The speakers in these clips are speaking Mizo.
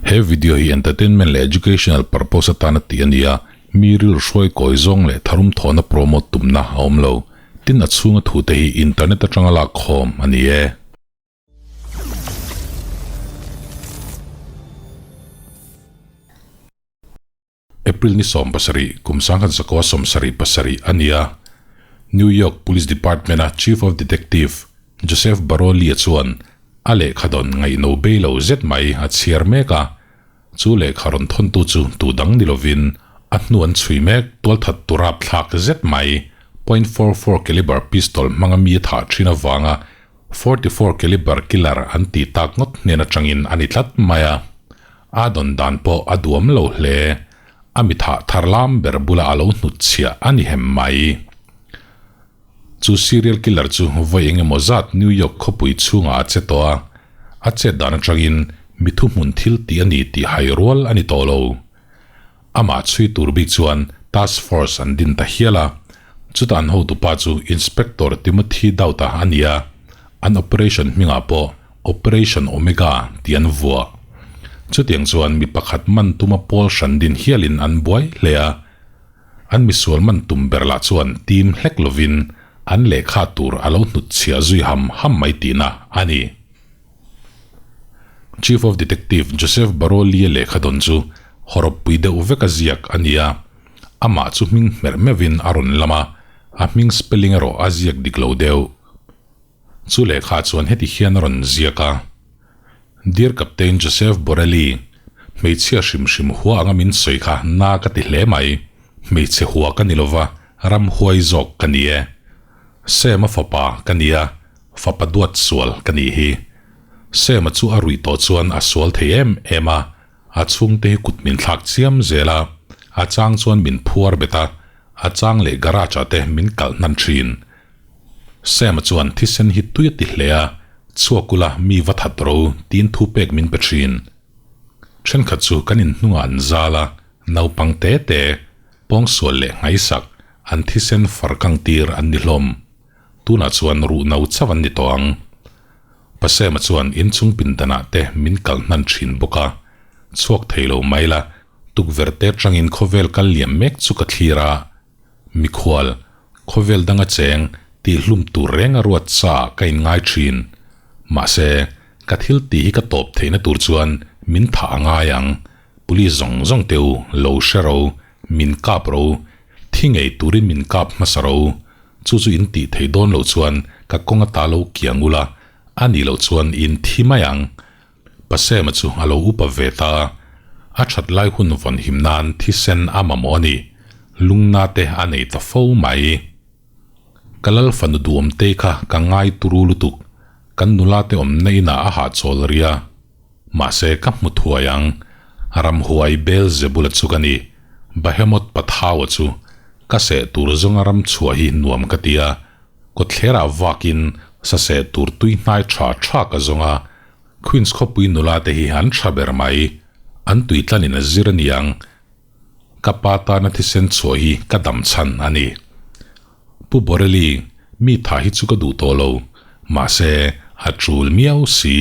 He video hi entertainment leh educational purpose atana tih a ni a, mi rilru hruai kawi zawng leh tharum thawhna promote tumna a awm lo. Tin a chhunga thute hi internet atanga lak khawm a ni e. April ni 17, kum 1977 a ni a, New York Police Department-a Chief of Detective Joseph Baroli-a chuan a lehkha dawn ngaihno bei lo zet mai a chhiar mek a, chu lehkha rawn thawntu chu tu dang ni lovin a hnu an chhui mek tualthat tu rapthlak zet mai .44 caliber pistol hmanga mi a thah thin avanga 44 caliber killer an tih tak ngawt hnen atangin a ni tlat mai a. A dawn dan pawh a duam lo hle. A mi thah thar lam ber bula a lo hnut chhiah a ni hem mai. Chu serial killer chu vawi eng emaw zat New York khawpui chhungah a che tawh a, a chet dan atangin mi thuhmun thil tih a ni tih hai rual a ni tawh lo. Amah chhui tur bik chuan task force an din ta hial a, chuta an hotupa chu Inspector Timothy Dowd-a a ni a, an operation hmingah pawh Operation Omega tih an vuah. Chutiang chuan mi pakhat man tuma pawl hran din hialin an buai hle a, an misual man tum ber lah chuan team hlek lovin an lehkha tur a lo hnutchhiah zui ham ham mai tihna a ni. Chief of Detective Joseph Baroli-a lehkha dawn chu hawrawppui deuh vek a ziak a ni a, amah chu hming hmerh meuhin a rawn lam a, a hming spelling erawh a ziak dik lo deuh. Chu lehkha chuan heti hian a rawn ziak a, Dear Captain Joseph Borelli, hmeichhia hrim hrim hua anga min sawi kha na ka ti hle mai. Hmeichhe hua ka ni lova, ram huai zawk ka ni e. Sam-a fapa ka ni a, Fapa duat sual ka nih hi. Sema chu a ruih tawh chuan a sual thei em em a, a chhungte hi kut min thlak chiam zel a, a chang chuan min phuar bet a, a chang leh garage ah te min kalh hnan thin. Sema chuan thisen hi tui a ti hle a, chhuakula mi va that ro tiin thu pek min pe thin. Thenkhat chu kan inhnungah an zal a, naupang te te, pawngsual leh nghaisak, an thisen far kang tir an ni hlawm. Tunah chuan ruh no chauh an ni tawh ang. Pasema chuan inchung pindanah te min kal hnan thin bawk a, chhuak thei lo mai la, tukverh te atangin khawvel kal liam mek chu ka thlir a, mikhual, khawvel danga cheng tihhlum tur reng a ruat sa ka inngai thin. Mahse, ka thil tih hi ka tawp theihna tur chuan min thah a ngai ang, police zawng zawng te u lo hre ro, min kap ro, thi ngei turin min kap hmasa ro, Chu chu in tih theih dawn loh chuan ka kawng ata lo kiang ula, a nih loh chuan in thi mai ang. Pasema chu a lo upa ve ta a, a that lai hun vawn him nan thisen a mamawh a ni. Lungna te a nei ta fo mai. Ka lal fanu duhawmtei kha ka ngai turu lutuk, kan nula te awmna inah a hahchawl ria. Mahse ka hmu thuai ang, ramhuai Beelzebula chu ka ni, Behemoth Pathaua chu ka seh tur zawnga ram chhuah hi nuam ka ti a, kawtthlerah vakin sa seh tur tui hnai tha tha ka zawng a, Queens khawpui nula te hi an tha ber mai, an tui tlanin a zir a niang, ka pa tana thisen chhuah hi ka dam chhan a ni. Pu Borelli, mi tha hi chu ka duh tawh lo, mahse a tul miau si.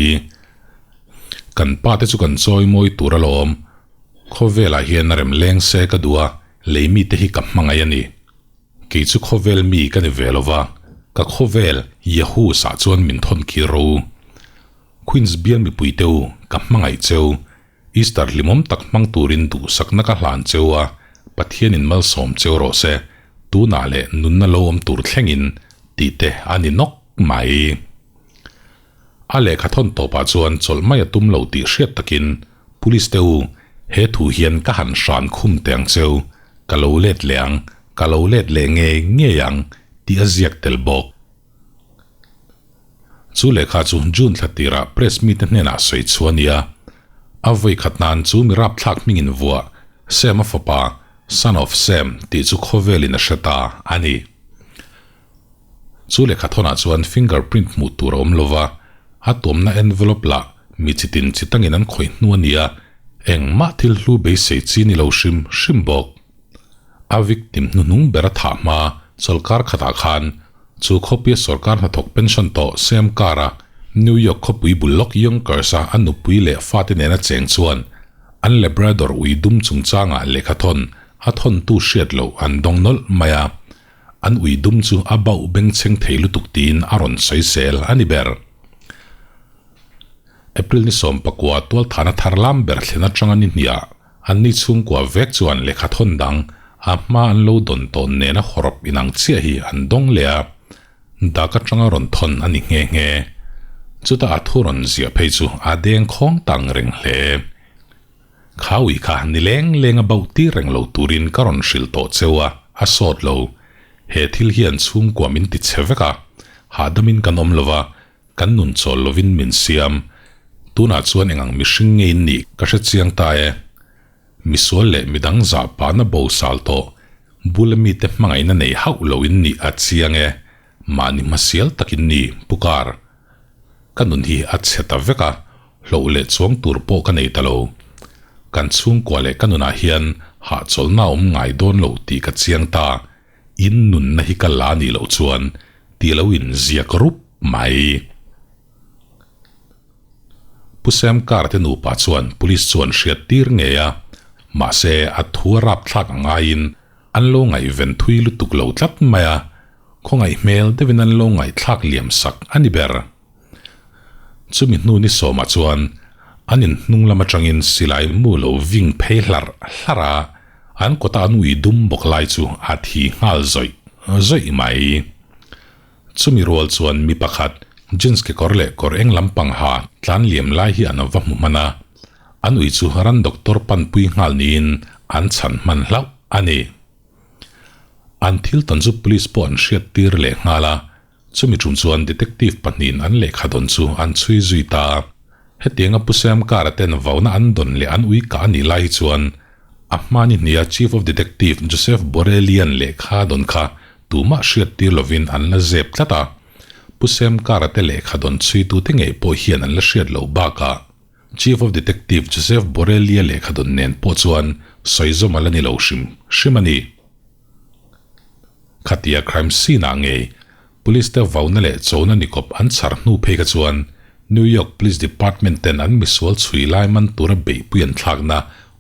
Kan pa te chu kan chawi mawi tur alawm, khawvelah hian a rem leng se ka duh a, lei mite hi ka hmangaih a ni. Kei chu khawvel mi ka ni ve lo va, ka khawvel Yahoo sah chuan min thawn kir ro. Queens bial mipui te u, ka hmangaih cheu. Easter hlimawm tak hmang turin duhsakna ka hlan cheu a, Pathianin malsawm cheu rawh se, tunah leh nunna lo awm tur thlengin tih te a ni nawk mai. A lehkha thawn tawpah chuan chawlh mai a tum lo tih hriat takin Police te u, he thu hian ka han hran khum teh ang cheu, ka lo let leh ang, ka lo let leh ngei ngei ang tih a ziak tel bawk. Chu lehkha chu June thla tirah press mite hnenah sawi chhuah a ni a. A vawi khat nan chu mi rapthlak hmingin vuah Sam-a fapa, Son of Sam, tih chu khawvelin a hre ta a ni. Chu lehkha thawnah chuan finger print hmuh tur a awm lo va, a tuamna envelope lah mi chitin chi tangin an khawih hnu a ni a, engmah thil hlu beisei chi ni lo hrim hrim bawk. A victim hnuhnung ber a thah hma chawlkar khatah khan Chu khawpuia sorkar hnathawk pension tawh Sam Carr-a New York khawpui bul lawk Yonkers-a a nupui leh fate nena cheng chuan. An Labrador ui dum chungchangah lehkhathawn a thawntu hriat loh an dawng nawlh mai a. An ui dum chu a bauh bengchheng thei lutuk tiin a rawn sawisel a ni ber. April ni 19 tualthana thar lam ber thlen atanga ni hniah an ni chhungkua vek chuan lehkhathawn dang a hma an lo dawn tawn nena hawrawp inang chiah hi an dawng leh a, dak atanga rawn thawn a ni nghe nghe. Chutah a thu rawn ziah phei chu a deng khawng tang reng hle. Kha ui kha ni leng leng a bauh tir reng lo turin ka rawn hrilh tawh cheu a, a sawt lo. He thil hian chhungkua min ti chhe vek a, hahdamin kan awm lo va, kan nun chawl lovin min siam. Tunah chuan eng ang mihring nge in nih ka hre chiang ta e. Misual leh midang zah pahna bo sal tawh, bula mite hmangaihna nei hauh lo in nih a chiang e. Mahni hmasial tak in ni, Pu Kar. Ka nun hi a chhe ta vek a, hloh leh chuang tur pawh ka nei ta lo. Kan chhungkua leh ka nunah hian hahchawlhna a awm ngai dawn lo tih ka chiang ta, in nunna hi ka la nih loh chuan ti lo in ziak rup mai. Pu Sam Carr te nupa chuan police chuan hriat tir ngei a, mahse a thu a rapthlak a ngaiin an lo ngaihven thui lutuk lo tlat mai a, khawngaih hmel deuhin an lo ngaihthlak liam sak a ni ber. Chumi hnu ni sawmah chuan an in hnung lam atangin silai mu lo ving phei hlarh hlarh a, an kawta an ui dum bawk lai chu a thi nghal zawih zawih mai. Chumi rual chuan mi pakhat jeans kekawr leh kawr eng lampang ha tlan liam lai hi an va hmu hman a, an ui chu ran doctor panpui nghal niin an chhan hman hlauh a ni. An thil tawn chu police pawh an hriat tir leh nghal a, Chumi tum chuan detective pahnihin an lehkha dawn chu an chhui zui ta. Hetianga Pu Sam Kara ten vauna an dawn leh an ui kah a nih lai hi chuan a hmani hnia Chief of Detective Joseph Borrellian lehkha dawn kha tumah hriat tir lovin an la zep tlat a. Pu Sam Kara te lehkha dawn chhuitute ngei pawh hian an la hriat loh bakah Chief of Detective Joseph Borrellia lehkha dawn nen pawh chuan sawizawm a la ni lo hrim hrim a ni. Khatia crime scene ah ngei Police te vauna leh chona ni kawp an chhar hnu phei kha chuan New York Police Department ten an misual chhui lai man tura beihpui an thlakna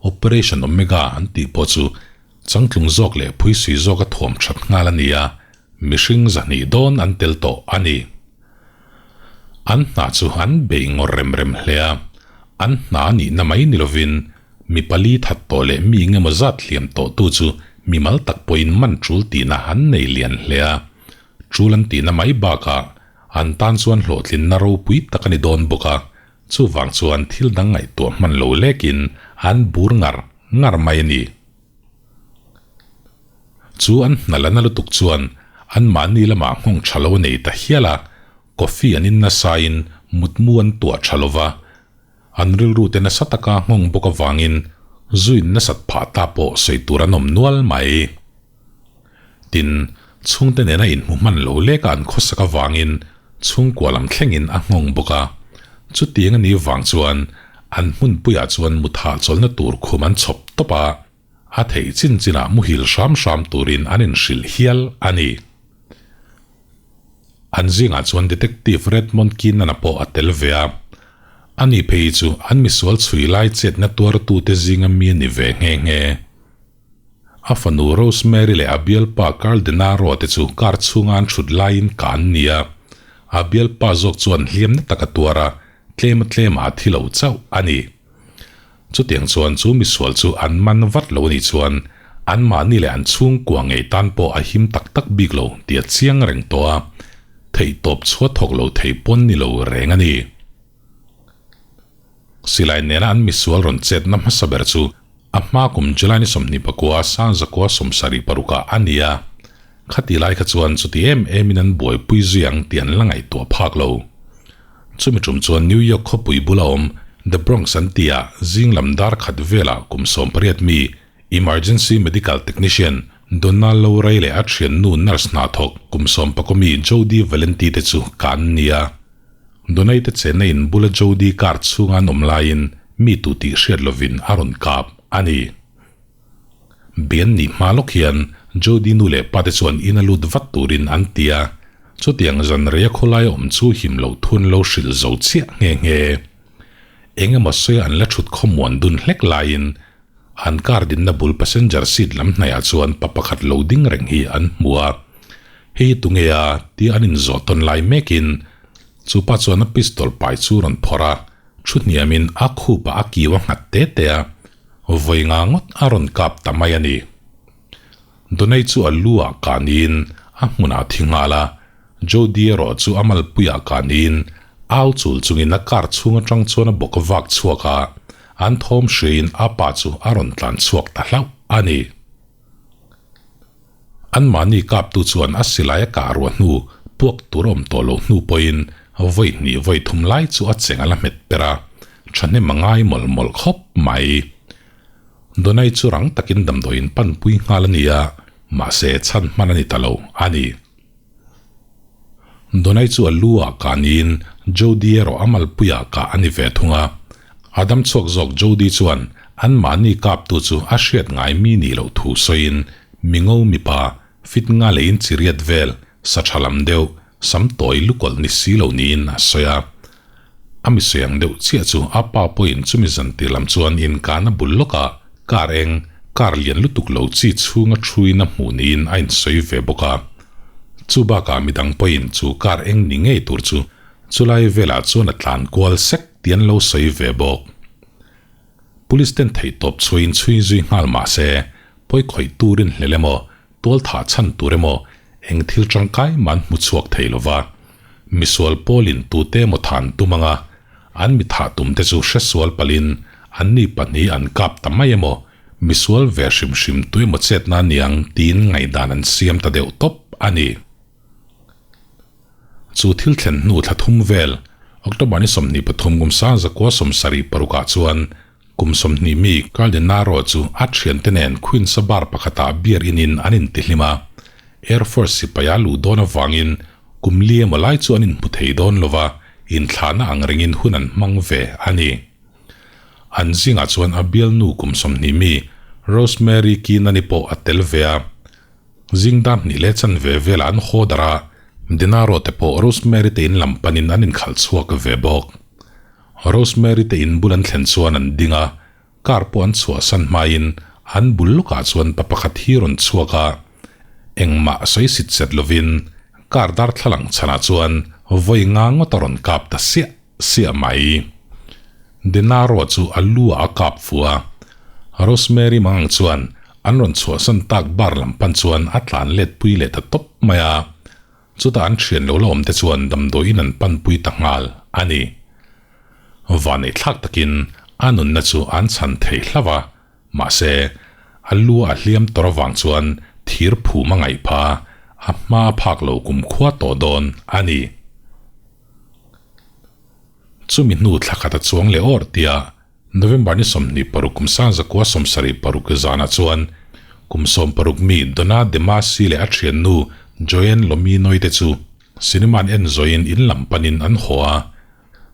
Operation Omega an tih pawh chu changtlung zawk leh phuisui zawka thuam that nghal a ni a, mihring zahnih dawn an tel tawh a ni. An hna chu an bei ngawr rem rem hle a, an hna a nihna mai ni lovin Mi pali that tawh leh mi engemaw zat hliam tawh tu chu mimal tak pawhin man tul tihna an nei lian hle a. Tul an tihna mai bakah an tan chuan hlawhtlinna ropui tak a ni dawn bawk a, chuvang chuan thil dang ngaihtuah hman lo lekin an bur ngar ngar mai a ni. Chu an hna la na lutuk chuan anmahni lamah nghawng tha lo a nei ta hial a, coffee an in nasain mutmu an tuah tha lo va, An rilru te nasa taka nghawng bawk avangin zuin nasat phah ta pawh sawi tur an awm nual mai. Tin, chhungte nena inhmu hman lo leka an khawsak avangin chhungkua lam thlengin a nghawng bawk a. Chutiang a nih vang chuan an hmunpuiah chuan mutha chawlhna tur khum an chhawp tawp a, a theih chin chinah muhil hram hram turin an inhrilh hial a ni. An zingah chuan Detective Redmond Keenan-a pawh a tel ve a. Ani phei chu an misual chhui lai chetna tuartute zinga mi a ni ve nghe nghe. A fanu Rosemary leh a bialpa Carl Denaro te chu car chhunga an thut laiin ka an ni a. A bialpa zawk chuan hliamna tak a tuar a, tlema tlema a thi lo chauh a ni. Chutiang chuan chu misual chu an man vat lo a nih chuan anmahni leh an chhungkua ngei tan pawh a him tak tak bik lo tih a chiang reng tawh a, theihtawp chhuat thawk lo thei pawn ni lo reng a ni. Silai nena an misual rawn chetna hmasa ber chu a hma kum July ni 24 Sangzakua 76 ah a ni a, khati lai kha chuan chuti em emin an buaipui zui ang tih an la ngaihtuah phak lo. Chumi tum chuan New York khawpui bula awm The Bronx an tia zing lam dar khat velah kum 18 mi Emergency Medical Technician Donna Lowray leh a thiannu nurse hna thawk kum 11 mi Jody Valenti te chu ka an ni a. Donna-i te chenna in bula Jody car chhunga an awm laiin mi tu tih hriat lovin a rawn kap a ni. Bian nih hma lawk hian Jody nu leh pa te chuan in a lut vat turin an ti a, chutiang zan rei a khawlai a awm chu him loh thun lo hrilh zo chiah nghe nghe. Eng emaw sawi an la thut khawmuan dun hlek laiin an car dinna bul passenger seat lam hnaihah chuan pa pakhat lo ding reng hi an hmu a. Hei hi tunge a? tia an inzawh tawn lai mekin chu pa chuan a pistol pai chu rawn phawrh a, thu hniamin a khupah a kiu a nghat te te a, vawi nga ngawt a rawn kap ta mai a ni. Donay chu a lu ah kah niin a hmunah a thi nghal a, Jody erawh chu a malpui ah kah niin au chul chungin a car chhung atang chuan a bawk vak chhuak a, an thawm hriain a pa chu a rawn tlan chhuak ta hlauh a ni. Anmahni kaptu chuan a silai a kah ruah hnu puak tur a awm tawh loh hnu pawhin vawi hnih vawi thum lai chu a cheng a la hmet per a, thahnem a ngai mawlh mawlh khawp mai. Donai chu rang takin damdawiin panpui nghal a ni a, mahse chhan hman a ni ta lo a ni. Donai chu a lu ah kah niin Jody erawh a malpui ah kah a ni ve thung a. A dam chhuak zawk Jody chuan anmahni kaptu chu a hriat ngai mi nih loh thu sawiin mingo mipa fit nga leh in chiriat vel sa tha lam deuh sam tawi lukawlh ni si lo niin a sawi a. A mi sawi ang deuh chiah chu a pa pawhin chumi zan tir lam chuan inkahna bul lawkah car eng, car lian lutuk lo chi chhunga thuin a hmuh niin a insawi ve bawk a. Chu bakah midang pawhin chu car eng ni ngei tur chu chulai velah chuan a tlan kual sek tih an lo sawi ve bawk. Police ten theihtawp chhuain chhui zui nghal mah se, pawi khawih turin hlel emaw, Tual thah chhan tur emaw eng thil tangkai mah an hmu chhuak thei lo va. Misual pawlin tute emaw than tum anga an mi thah tum te chu hresual palhin anni pahnih an kap ta mai emaw misual ve hrim hrim tu emaw chetna aniang tiin ngaihdan an siam ta deuh tawp a ni. Chu thil thlen hnu thla thum vel October ni 23 kum 1976 ah chuan Kum 20 mi Carl Denaro chu a thiante nen Queens-a bar pakhatah beer inin an intihlim a. Air Force sipai a luh dawn avangin kum li emaw lai chu an inhmu thei dawn lo va, inthlahna ang rengin hun an hmang ve a ni. An zingah chuan a bialnu kum 20 mi Rosemary Keenan-i pawh a tel ve a. Zing dar hnih leh chanve velah an haw darh a, Denaro te pawh Rosemary te in lam panin an inkhalh chhuak ve bawk. Rosemary te in bul an thlen chuan an ding a, car pawh an chhuahsan hmain an bul lawkah chuan pa pakhat hi rawn chhuak a, engmah sawi sit set lovin car darthlalang chhanah chuan vawi nga ngawt a rawn kap ta siah siah mai. Denaro chu a lu ah a kap fu a, Rosemary mangang chuan an rawn chhuahsan tak bar lam pan chuan a tlan let pui leh ta tawp mai a. Chutah an thian lo la awm te chuan damdawiin an panpui ta nghal a ni. Vanei thlak takin a nunna chu an chhan thei hlauh a, mahse, a lu a hliam tawr avang chuan thir phum a ngaih pha, a hma a phak lo kumkhua tawh dawn a ni. Chumi hnu thla khat a chuang leh awr tia November ni 26 kum 1976 zanah chuan kum 60 mi Donna DeMasi leh a thiannu Joanne Lominoy te chu cinema an en zawhin in lam panin an haw a.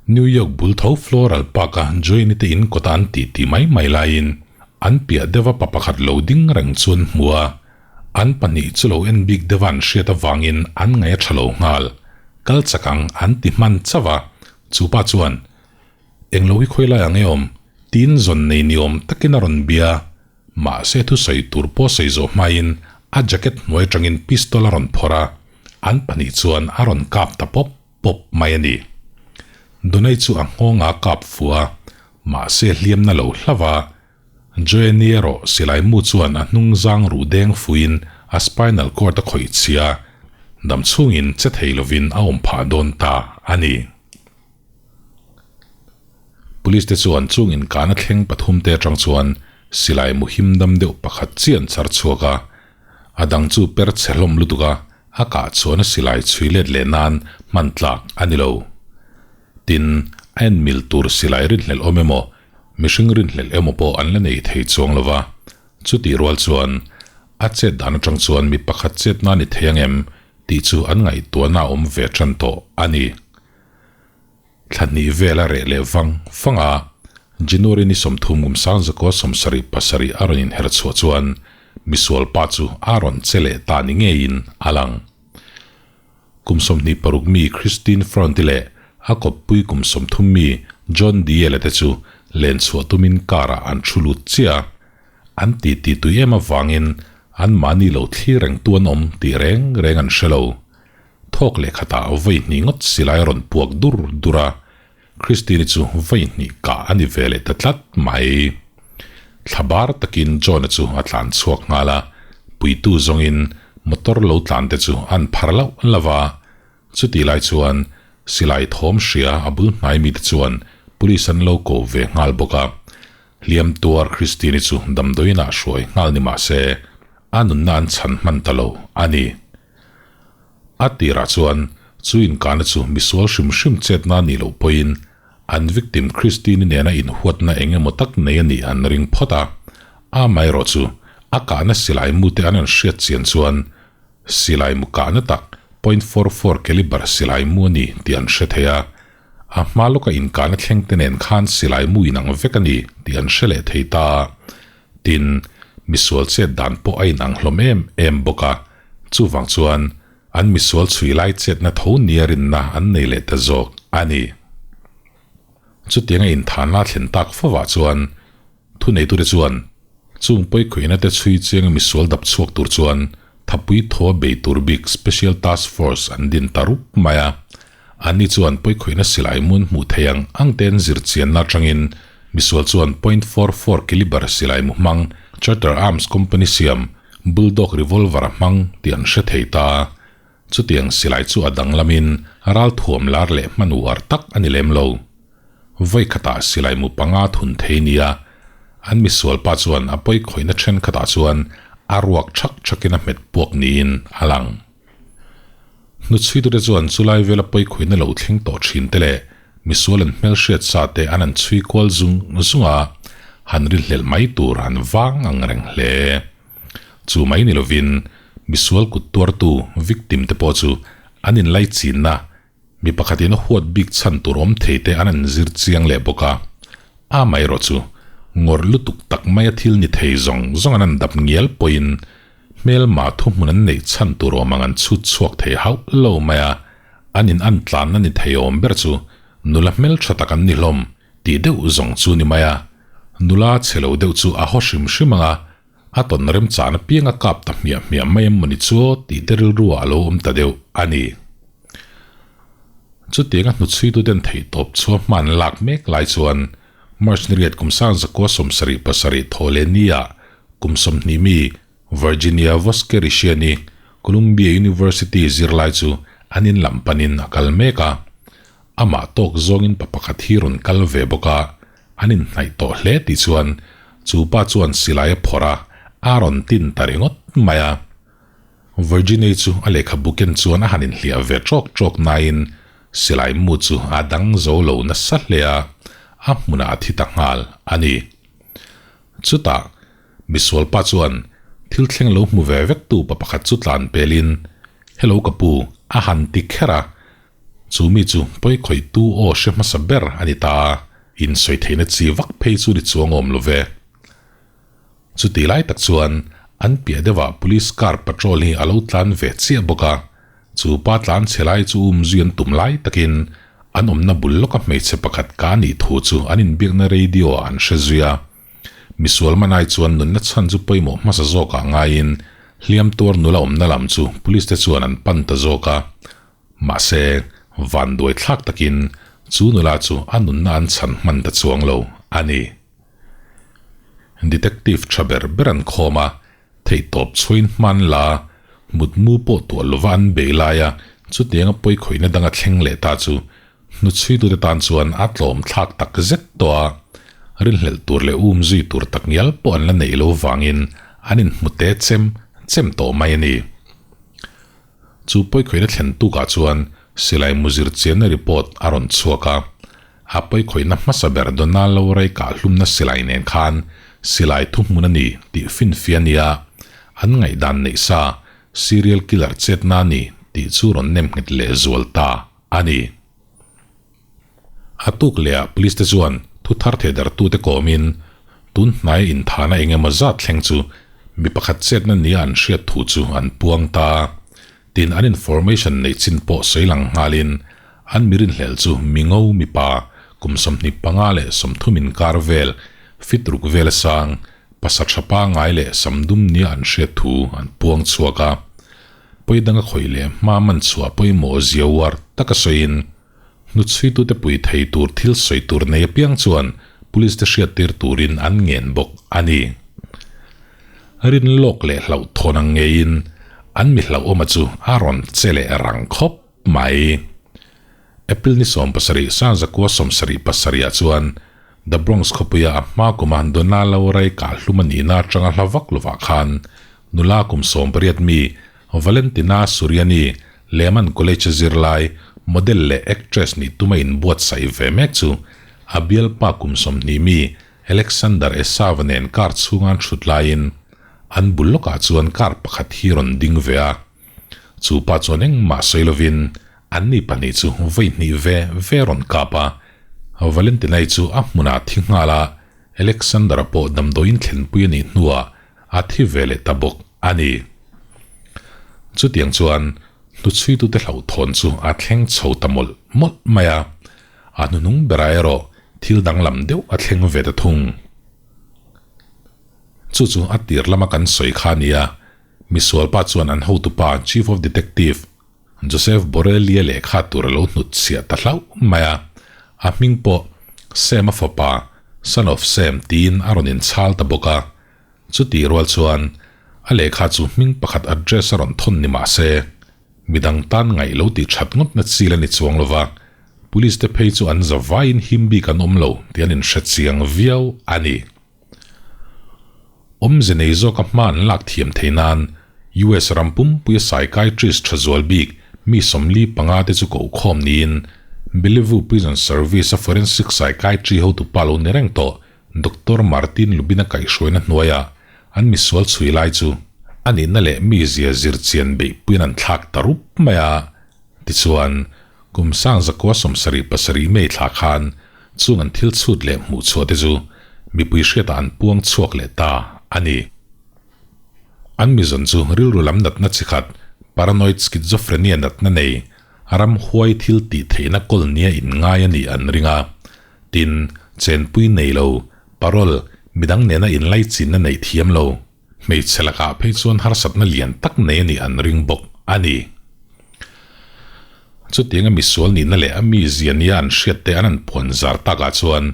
New York bul tho Floral Park-a Joanne-i te in kawta an titi mai mai laiin an piah deuha pa pakhat lo ding reng chu an hmu a. An pahnih chu lo en bik deuha an hriat avangin an ngaih a tha lo nghal. Kal chak ang an ti hman chauh a, chu pa chuan Englo hi khawi lai ang e awm? Tiin zawn nei ni awm takin a rawn bia. Mahse thusawi tur pawh sawi zawh hmain a jacket hnuai atangin pistol a rawn phawrh a, an pahnih chuan a rawn kap ta pawp pawp mai a ni. Donai chu a nghawngah a kap fuh a, mahse hliamna lo hlauh a, Joanne erawh silai mu chuan a hnung zang ruh deng fuiin a spinal cord a khawih chhia a, dam chhungin che thei lovin a awm phah dawn ta a ni. Police te chuan chung inkahna thleng pathum te atang chuan silai mu him dam deuh pakhat chiah an chhar chhuak a, a dang chu per chhe hlawm lutuk a, a kah chuan a silai chhui let leh nan hman tlak a ni lo. Tin, a en mil tur silai rinhlelh awm emaw, mihring rinhlelh emaw pawh an la nei thei chuang lo va, chutih rual chuan a chet dan atang chuan mi pakhat chet nan i thei ang em tih chu an ngaihtuahna a awm ve tan tawh a ni. Thla hnih vel a reh leh vang vang a, January ni 30 kum 1977 a rawn inher chhuah chuan misual pa chu a rawn che leh ta ni ngeiin a lang. Kum 26 mi Christine Front-i leh a kawppui kum 30 mi John Diel-a te chu len chhuah tumin car-ah an thu lut chiah a. An titi tui em avangin anmahni lo thlir rengtu an awm tih reng reng an hre lo. Thawk leh khatah vawi hnih ngawt silai a rawn puak dur dur a, Christine-i chu vawi hnih kah a ni ve leh ta tlat mai. Thla bar takin John-a chu a tlan chhuak nghal a, puitu zawngin motor lo tlan te chu an phar lauh lauh a. Chutih lai chuan silai thawm hria a bul hnai mite chuan police an lo ko ve nghal bawk a. Hliam tuar Christine-i chu damdawiinah hruai nghal ni mah se, a nunna an chhan hman ta lo a ni. A tirah chuan chu inkahna chu misual hrim hrim chetna a nih loh pawhin an victim Christine-i nena inhuatna eng emaw tak nei a nih an ring phawt a. Amaherawhchu, a kahna silai mute an an hriat chian chuan silai mu kahna tak .44 caliber silai mu a ni tih an hre thei a. A hma lawka inkahna thleng te nen khan silai mu inang vek a ni tih an hre leh thei ta. Tin, misual chet dan pawh a inang hlawm em em bawk a, chuvang chuan an misual chhui lai chetna tho nia rinna an nei leh ta zawk a ni. Chutianga inthanna thlen tak fovah chuan thuneitute chuan chung pawikhuihna te chhui chianga misual dap chhuak tur chuan thapui thaw bei tur bik Special Task Force an din ta rup mai a. Anni chuan pawikhuihna silai mun hmuh thei ang ang te'n zirchianna atangin misual chuan .44 caliber silai mu hmang Charter Arms Company siam Bulldog revolver a hmang tih an hre thei ta. Chutiang silai chu a danglamin ral thuam lar leh hman uar tak a ni lem lo. Vawi khatah silai mu panga thun thei nia an misual pa chuan a pawikhawihna thenkhatah chuan a ruak thak thakin a hmet puak niin a lang. Hnuchhuitute chuan chulai vela pawikhuina lo thleng tawh thin te leh misual an hmelhriat sa te an han chhui kual zung zung a, han ri hlelh mai tur an vang ang reng hle. Chu mai ni lovin misual kut tuartu, victim, te pawh chu an inlaichinna Mi pakhatin a huat bik chhan tur awm thei te an an zir chiang leh bawk a, amaherawh chu ngawrh lutuk tak maia thil ni thei zawng zawng an an dap ngial pawhin hmelma thuhmun an neih chhan tur awm ang an chhut chhuak thei hauh lo mai a, an in an tlanna ni thei awm ber chu nula hmeltha tak an ni hlawm tih deuh zawng chu ni mai a, nula chhe lo deuh chu a haw hrim hrim ang a, A tawn remchana piang a kap ta hmiah hmiah mai em mawni chu tih te rilru ah a lo awm ta deuh a ni. Chutianga hnuchhuituten theihtawp chhuah hman lak mek lai chuan March ni riat kum sang zakua 77 thaw leh ni ah kum 20 mi Virginia Voskerissian-i Columbia University zirlai chu an in lam panin a kal mek a. Amah tawk zawngin pa pakhat hi rawn kal ve bawk a, an inhnaih tawh hle tih chuan chu pa chuan silai a phawrh a, a rawn tin ta ringawt mai a. Virginia chu a lehkhabu ken chuan a han inhliah ve ṭawk ṭawk nain silai mu chu a dang zo lo nasa hle a, a hmunah a thi ta nghal a ni. Chutah misual pa chuan thil thleng lo hmu ve vek tu pa pakhat chu tlan pelin, Hello ka pu, a han ti kher a, Chu mi chu pawi khawihtu aw hre hmasa ber a ni ta a, insawi theihna chi vak phei chu ni chuang awm lo ve. Chuti lai tak chuan an piah deuhah police car patrol hi a lo tlan ve chiah bawk a, chu pa tlan chhe lai chu um zui an tum lai takin an awmna bul lawka hmeichhe pakhat ka nih thu chu an inbiakna radio ah an hre zui a. Misual manai chuan nunna chhan chu pawimawh hmasa zawkah ngaiin hliam tuar nula awmna lam chu police te chuan an pan ta zawk a. Mahse, vanduai thlak takin chu nula chu a nunna an chhan hman ta chuang lo a ni. Detective tha ber ber an khawm a, theihtawp chhuain hman la, mutmu pawh tuah lova an bei lai a, chutianga pawikhawihna danga thleng leh ta chu hnuchhuitute tan chuan a tlawm thlak tak zet tawh a, rinhlelh tur leh um zui tur tak ngial pawh an la neih lo vangin an inhmu te chem chem tawh mai a ni. Chu pawikhawihna thlen tukah chuan silai muzir chianna report a rawn chhuak a, a pawikhawihna hmasa ber Donald Lowry kahhlumna silai nen khan silai thuhmun a ni tih finfia nia an ngaihdan neih sa serial killer chetna a ni tih chu rawn nem nghet leh zual ta a ni. A tuk lehah police te chuan thu thar thehdarhtute kawmin tun hnaia inthahna eng emaw zat thleng chu mi pakhat chetna nia an hriat thu chu an puang ta. Tin, an information neih chin pawh sawi lang nghalin an mi rinhlelh chu mi ngo mipa Kum 25 leh 30 inkar vel, fit ruk vel a sang, pasa tha pangai leh sam dum nia an hriat thu an puang chhuak a. Pawi danga khawih leh hma man chhuah pawimawh zia uar taka sawiin, hnuchhuitute pui thei tur thil sawi tur nei apiang chuan police te hriattir turin an ngen bawk a ni. Rin lawk leh hlauhthawn ang ngeiin an mi hlauhawma chu a rawn che leh rang khawp mai. April ni 17 Sangzakua 77 ah chuan The Bronx khawpuia a hma kuma Donna Laura-i kahhlum a nihna atanga hla vak lovah khan nula kum 18 mi Valentina Suriani Lehman College-a zirlai model leh actress nih tuma inbuatsaih ve mek chu a bialpa kum 20 mi Alexander Esava nen car chhunga an thut laiin an bul lawkah chuan car pakhat hi rawn ding ve a. Chu pa chuan engmah sawi lovin anni pahnih chu vawi hnih ve ve rawn kap a, Valentinai chu a hmunah a thi nghal a, Alexander-a pawh damdawiin thlenpui a nih hnuah a thi ve leh ta bawk a ni. Chutiang chuan hnuchhuitute hlauhthawn chu a thleng chho ta mawlh mawlh mai a, a hnuhnung berah erawh thil danglam deuh a thleng ve ta thung. Chu chu a tir lama kan sawi kha a ni a, Misualpa chuan an hotupa Chief of Detective Joseph Borelli-a lehkha tur a lo hnutchhiah ta hlauh mai a, a hming pawh Sam-a fapa, Son of Sam tiin a rawn inchhal ta bawk a. Chutih rual chuan a lehkha chu hming pakhat address a rawn thawn ni mah se, midang tan ngaih lo tih that ngawtna chil a ni chuang lo va, Police te phei chu an za vaiin him bik an awm lo tih an inhre chiang viau a ni. Awmze nei zawka hma an lak thiam theih nan US ram pumpuia psychiatrist tha zual bik mi 45 te chu koh khawm niin Bellevue Prison Service a forensic psychiatry hotupa lo ni reng tawh Doctor Martin Lubin-a kaihhruaina hnuaiah an misual chhui lai chu a nihna leh mizia zir chian beihpuiin an thlak ta rup mai a. Tichuan, kum 1977 May thla khan Chung an thil chhut leh hmuh chhuah te chu mipui hriatah an puang chhuak leh ta a ni. An mizawn chu rilru lam natna chi khat, paranoid schizophrenia natna nei, ramhuai thil tih theihna kawl nia inngai a nih an ring a. Tin, chenpui nei lo, parole, midang nena inlaichinna neih thiam lo, Hmeichhe lakah phei chuan harsatna lian tak nei a nih an ring bawk a ni. Chutianga misual nihna leh a mizia nia an hriat te an an puan zar takah chuan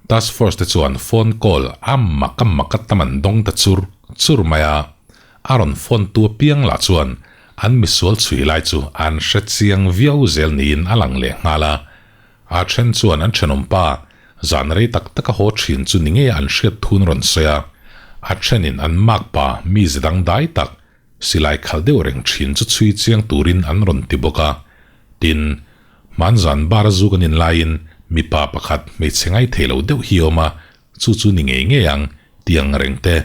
Task Force te chuan phone call a mak a mak a tam an dawng ta chur chur mai a, a rawn phone tu apiang lah chuan an misual chhui lai chu an hre chiang viau zel niin a lang leh nghal a. A then chuan an thenawmpa zan rei tak taka haw thin chu ni ngei an hriat thun rawn sawi a, a thenin an makpa mi ze dang dai tak silai khalh deuh reng thin chu chhui chiang turin an rawn ti bawk a. Tin, hmanzan bar a zu kan in laiin mipa pakhat hmeichhe ngai thei lo deuh hi a awm a, chu chu ni ngei ngei ang ti ang reng te,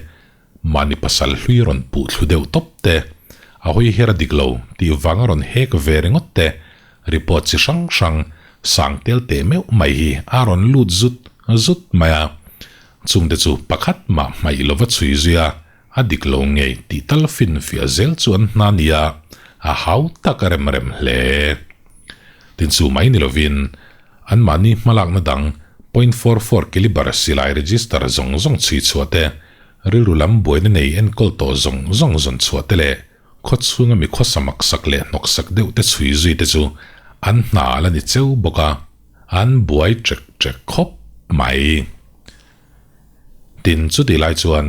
mahni pasal hlui rawn puh thlu deuh tawp te, a hawi her a dik lo tih vanga rawn hek ve ringawt te, report chi hrang hrang sang tel teh meuh mai hi a rawn lut zut zut mai a. Chungte chu pakhat mah hmaih lova chhui zui a, a dik lo ngei tih tal finfiah zel chu an hna nia, a hau tak a rem rem hle. Tin chu mai ni lovin, anmahni hmalakna dang point 44 calibre silai register zawng zawng chhui chhuah te, rilru lam buaina nei enkawl tawh zawng zawng zawn chhuah te leh khaw chhunga mi khawsa maksak leh hnawksak deuh te chhui zui te chu an hna a la ni cheu bawk a, an buai ṭek ṭek khawp mai. Tin, chutih lai chuan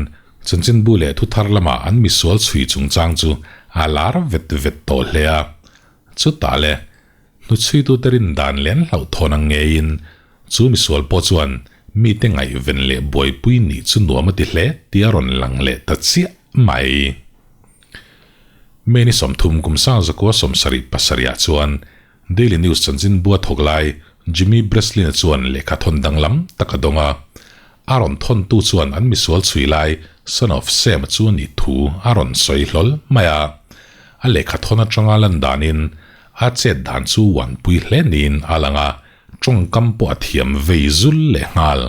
chanchinbu leh thuthar lamah an misual chhui chungchang chu a lar vet vet tawh hle a, chutah le hnuchhuitute rin dan leh an hlauhthawn ang ngeiin Chu misual pawh chuan mite ngaihven leh buaipui nih chu nuam a ti hle tih a rawn lang leh ta chiah mai. May ni 30 kum 1977 ah chuan Daily News chanchinbua thawk lai Jimmy Breslin-a chuan lehkha thawn danglam tak a dawng a. A rawn thawntu chuan an misual chhui lai Son of Sam-a chu a nih thu a rawn sawi hlawl mai a. A lehkha thawn atanga lan danin a chet dan chu uanpui hle niin a lang a. Tawngkam pawh a thiam vei zul leh nghal.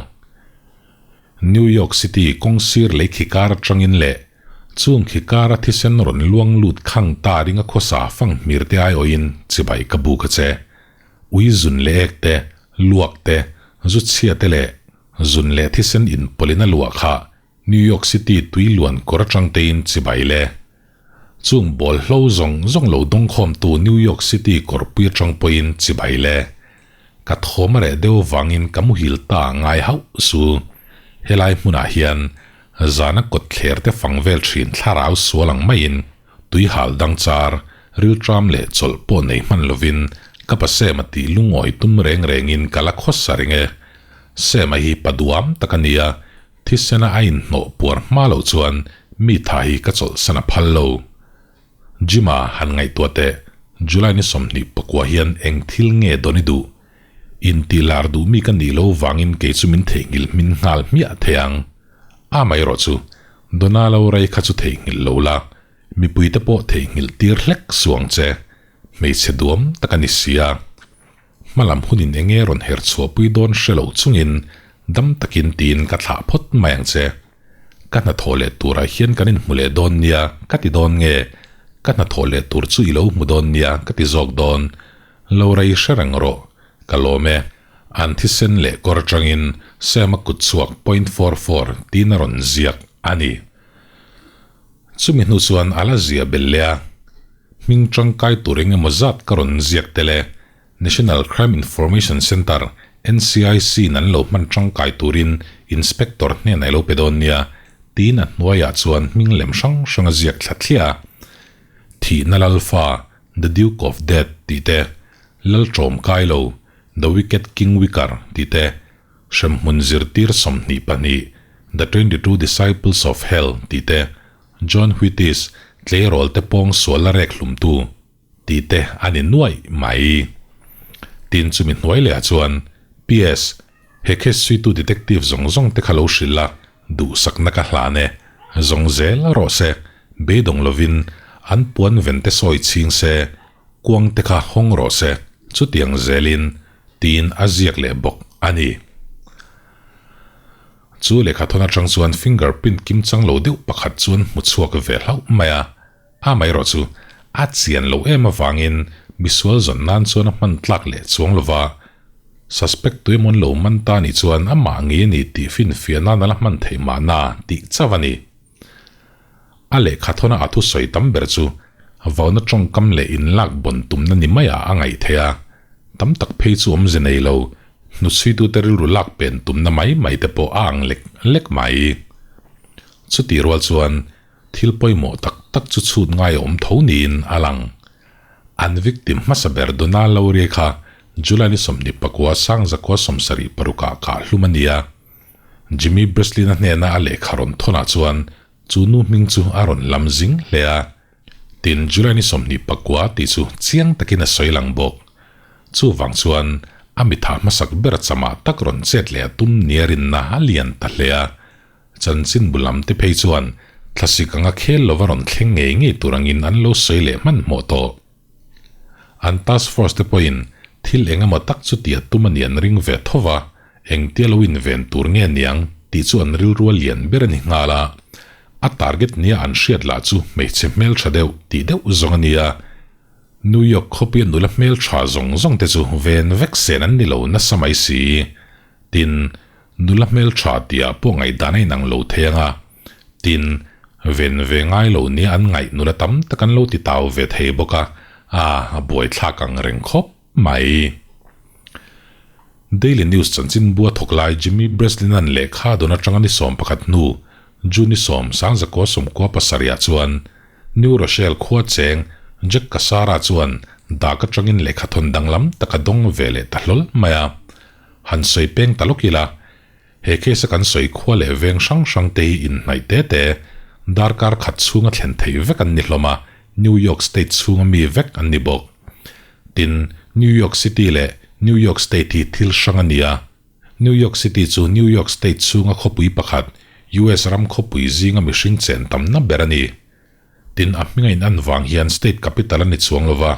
New York City kawng sir lei khi kar atangin leh chung khi kara thisen rawn luang lut khang ta ringa khawsa fang hmir te aiawhin chibai ka buk a che. Ui zun leh ek te, luak te, Zu chhia te leh zun leh thisen inpawlin a luah kha New York City tui luan kawr atang tein chibai le. Chung bawlhlo zawng zawng lo dawngkhawmtu New York City kawrpui atang pawhin chibai le. Ka thawm a reh deuh vangin ka muhil ta ngai hauh su. Helai hmunah hian zana kawtthler te fang vel thin thlarau sual ang maiin Tuihal dang char, rilṭam leh chawlh pawh nei hman lovin ka pa Sema tih lungawi tum reng rengin ka la khawsa reng e. Sema hi pa duam tak a nia, thisena a inhnawh puar hma loh chuan mi tha hi ka chawlhsan a phal lo. Jima han ngaihtuah teh, July ni 24 hian eng thil nge dawn i duh? Intih lar duh mi ka nih lo vangin kei chu min theihnghilh hmin nghal hmiah thei ang. Amaherawh chu, Donna lo rei kha chu theihnghilh lo la, mipuite pawh theihnghilh tir hlek suang che, hmeichhe duam tak a ni si a. Hmalam hunin enge rawn her chhuahpui dawn hre lo chungin dam takin tiin ka thlah phawt mai ang che. Ka hnathawh leh turah hian kan inhmu leh dawn nia ka ti dawn nge, ka hnathawh leh tur chu i lo hmu dawn nia ka ti zawk dawn. Lo rei hre reng rawh, ka lawm e. An thisen leh kawr atangin Sam-a kut chhuak point 44 tiin a rawn ziak a ni. Chumi hnu chuan a la zia belh leh a, hming tangkai tur eng emaw zat ka rawn ziak tel e, National Crime Information Centre, NCIC, in an lo hman tangkai turin Inspector hnenah i lo pe dawn nia, tiin a hnuaiah chuan hming lem hrang hrang a ziak thla thliah a. Thihna Lalfa, The Duke of Death, tih te, Lal Ṭawm Kai Lo, The Wicked King Wicker, tih te, Hremhmun Zirtir 22, The 22 Disciples of Hell, tih te, John Huitis, Tleirawl te pawng sual la rek hlumtu, tih te a ni nuaih mai. Tin chumi hnuai lehah chuan, PS, He case suitu detective zawng zawng te kha lo hrilh a, duhsakna ka hlan e. Zawng zel rawh se, beidawng lovin an puan ven te sawi chhing se, kuang te kha hawng rawh se, chutiang zelin, tiin a ziak leh bawk a ni. Chu lehkhathawn atang chuan finger print kim chang lo deuh pakhat chuan hmu chhuak ve hlauh mai a, amaherawh chu a chian loh em avangin misual zawn nan chuan a hman tlak leh chuang lova, suspect tuemawn lo man ta nih chuan amah ngei a ni tih finfiah nan a la hman theih mahna tih chauh a ni. A lehkhathawna a thusawi tam ber chu vauna tawngkam leh inlak bawn tumna ni maiah a ngaih theih a, tam tak phei chu awmze nei lo, hnuchhuitute rilru lak pen tumna mai mai te pawh a ang lek lek mai. Chutih rual chuan thil pawimawh tak tak chu chhut ngai a awm tho niin a lang. An victim hmasa ber Donald Lowry kha July ni 29 1976ah kah hlum a ni a. Jimmy Breslin-a hnena a lehkha rawn thawnah chuan chu nu hming chu a rawn lam zing hle a. Tin, July ni 29 tih chu chiang takin a sawi lang bawk. Chuvang chuan a mitha hmasak ber chamah tak rawn chet leh a tum nia rinna a lian ta hle a. Chanchin bu lam te phei chuan thlasik anga khel lova rawn thleng ngei ngei tur angin an lo sawi leh hmanhmawh tawh. An task force te pawhin thil eng emaw tak chu tih a tum a ni an ring ve tho va, engtia lo inven tur nge niang tih chu an rilru a lian ber a ni nghal a. A target nia an hriat lah chu hmeichhe hmeltha deuh tih deuh zawng a ni a. New York khawpuia nula hmeltha zawng zawng te chu ven vek sen an ni lo nasa mai si. Tin, nula hmeltha tihah pawh ngaihdan a inang lo thei ang a. Tin, ven ve ngai lo nia an ngaih nula tam tak an lo ti tau ve thei bawk a, a a buaithlak ang reng khawp mai. Daily News chanchinbua thawk lai Jimmy Breslin-a'n lehkha dawn atanga ni 11 hnu, June ni 10, 1997 ah chuan New Rochelle khua cheng Jack Cassara chuan dak atangin lehkhathawn danglam tak a dawng ve leh ta hlawl mai a. Han sawi peng ta lawk ila, He case a kan sawi khua leh veng hrang hrang te hi inhnaih te te, darkar khat chhunga thlen theih vek an ni hlawm a, New York State chhunga mi vek an ni bawk. Tin, New York City leh New York State hi thil hrang a ni a. New York City chu New York State chhunga khawpui pakhat, US ram khawpui zinga mihring chen tamna ber a ni. Tin, a hminga in an vang hian state capital a ni chuang lo va,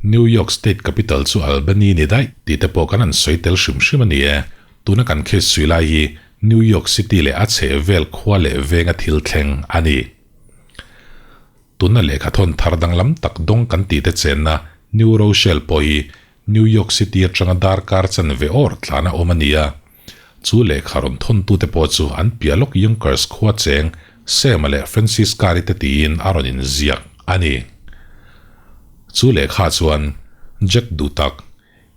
New York State capital chu Albany ni daih tih te pawh kan han sawi tel hrim hrim a ni e. Tuna kan case sui lai hi New York City leh a chheh vel khua leh venga thil thleng a ni. Tuna lehkha thawn thar danglam tak dawng kan tih te chenna New Rochelle pawh hi New York City atanga darkar chanve awr tlana awm a ni a. Chu lehkha rawn thawntute pawh chu an piah lawk Yonkers khua cheng Sam-a leh Francis Carr-i te tiin a rawn inziak a ni. Chu lehkha chuan, Jack duhtak,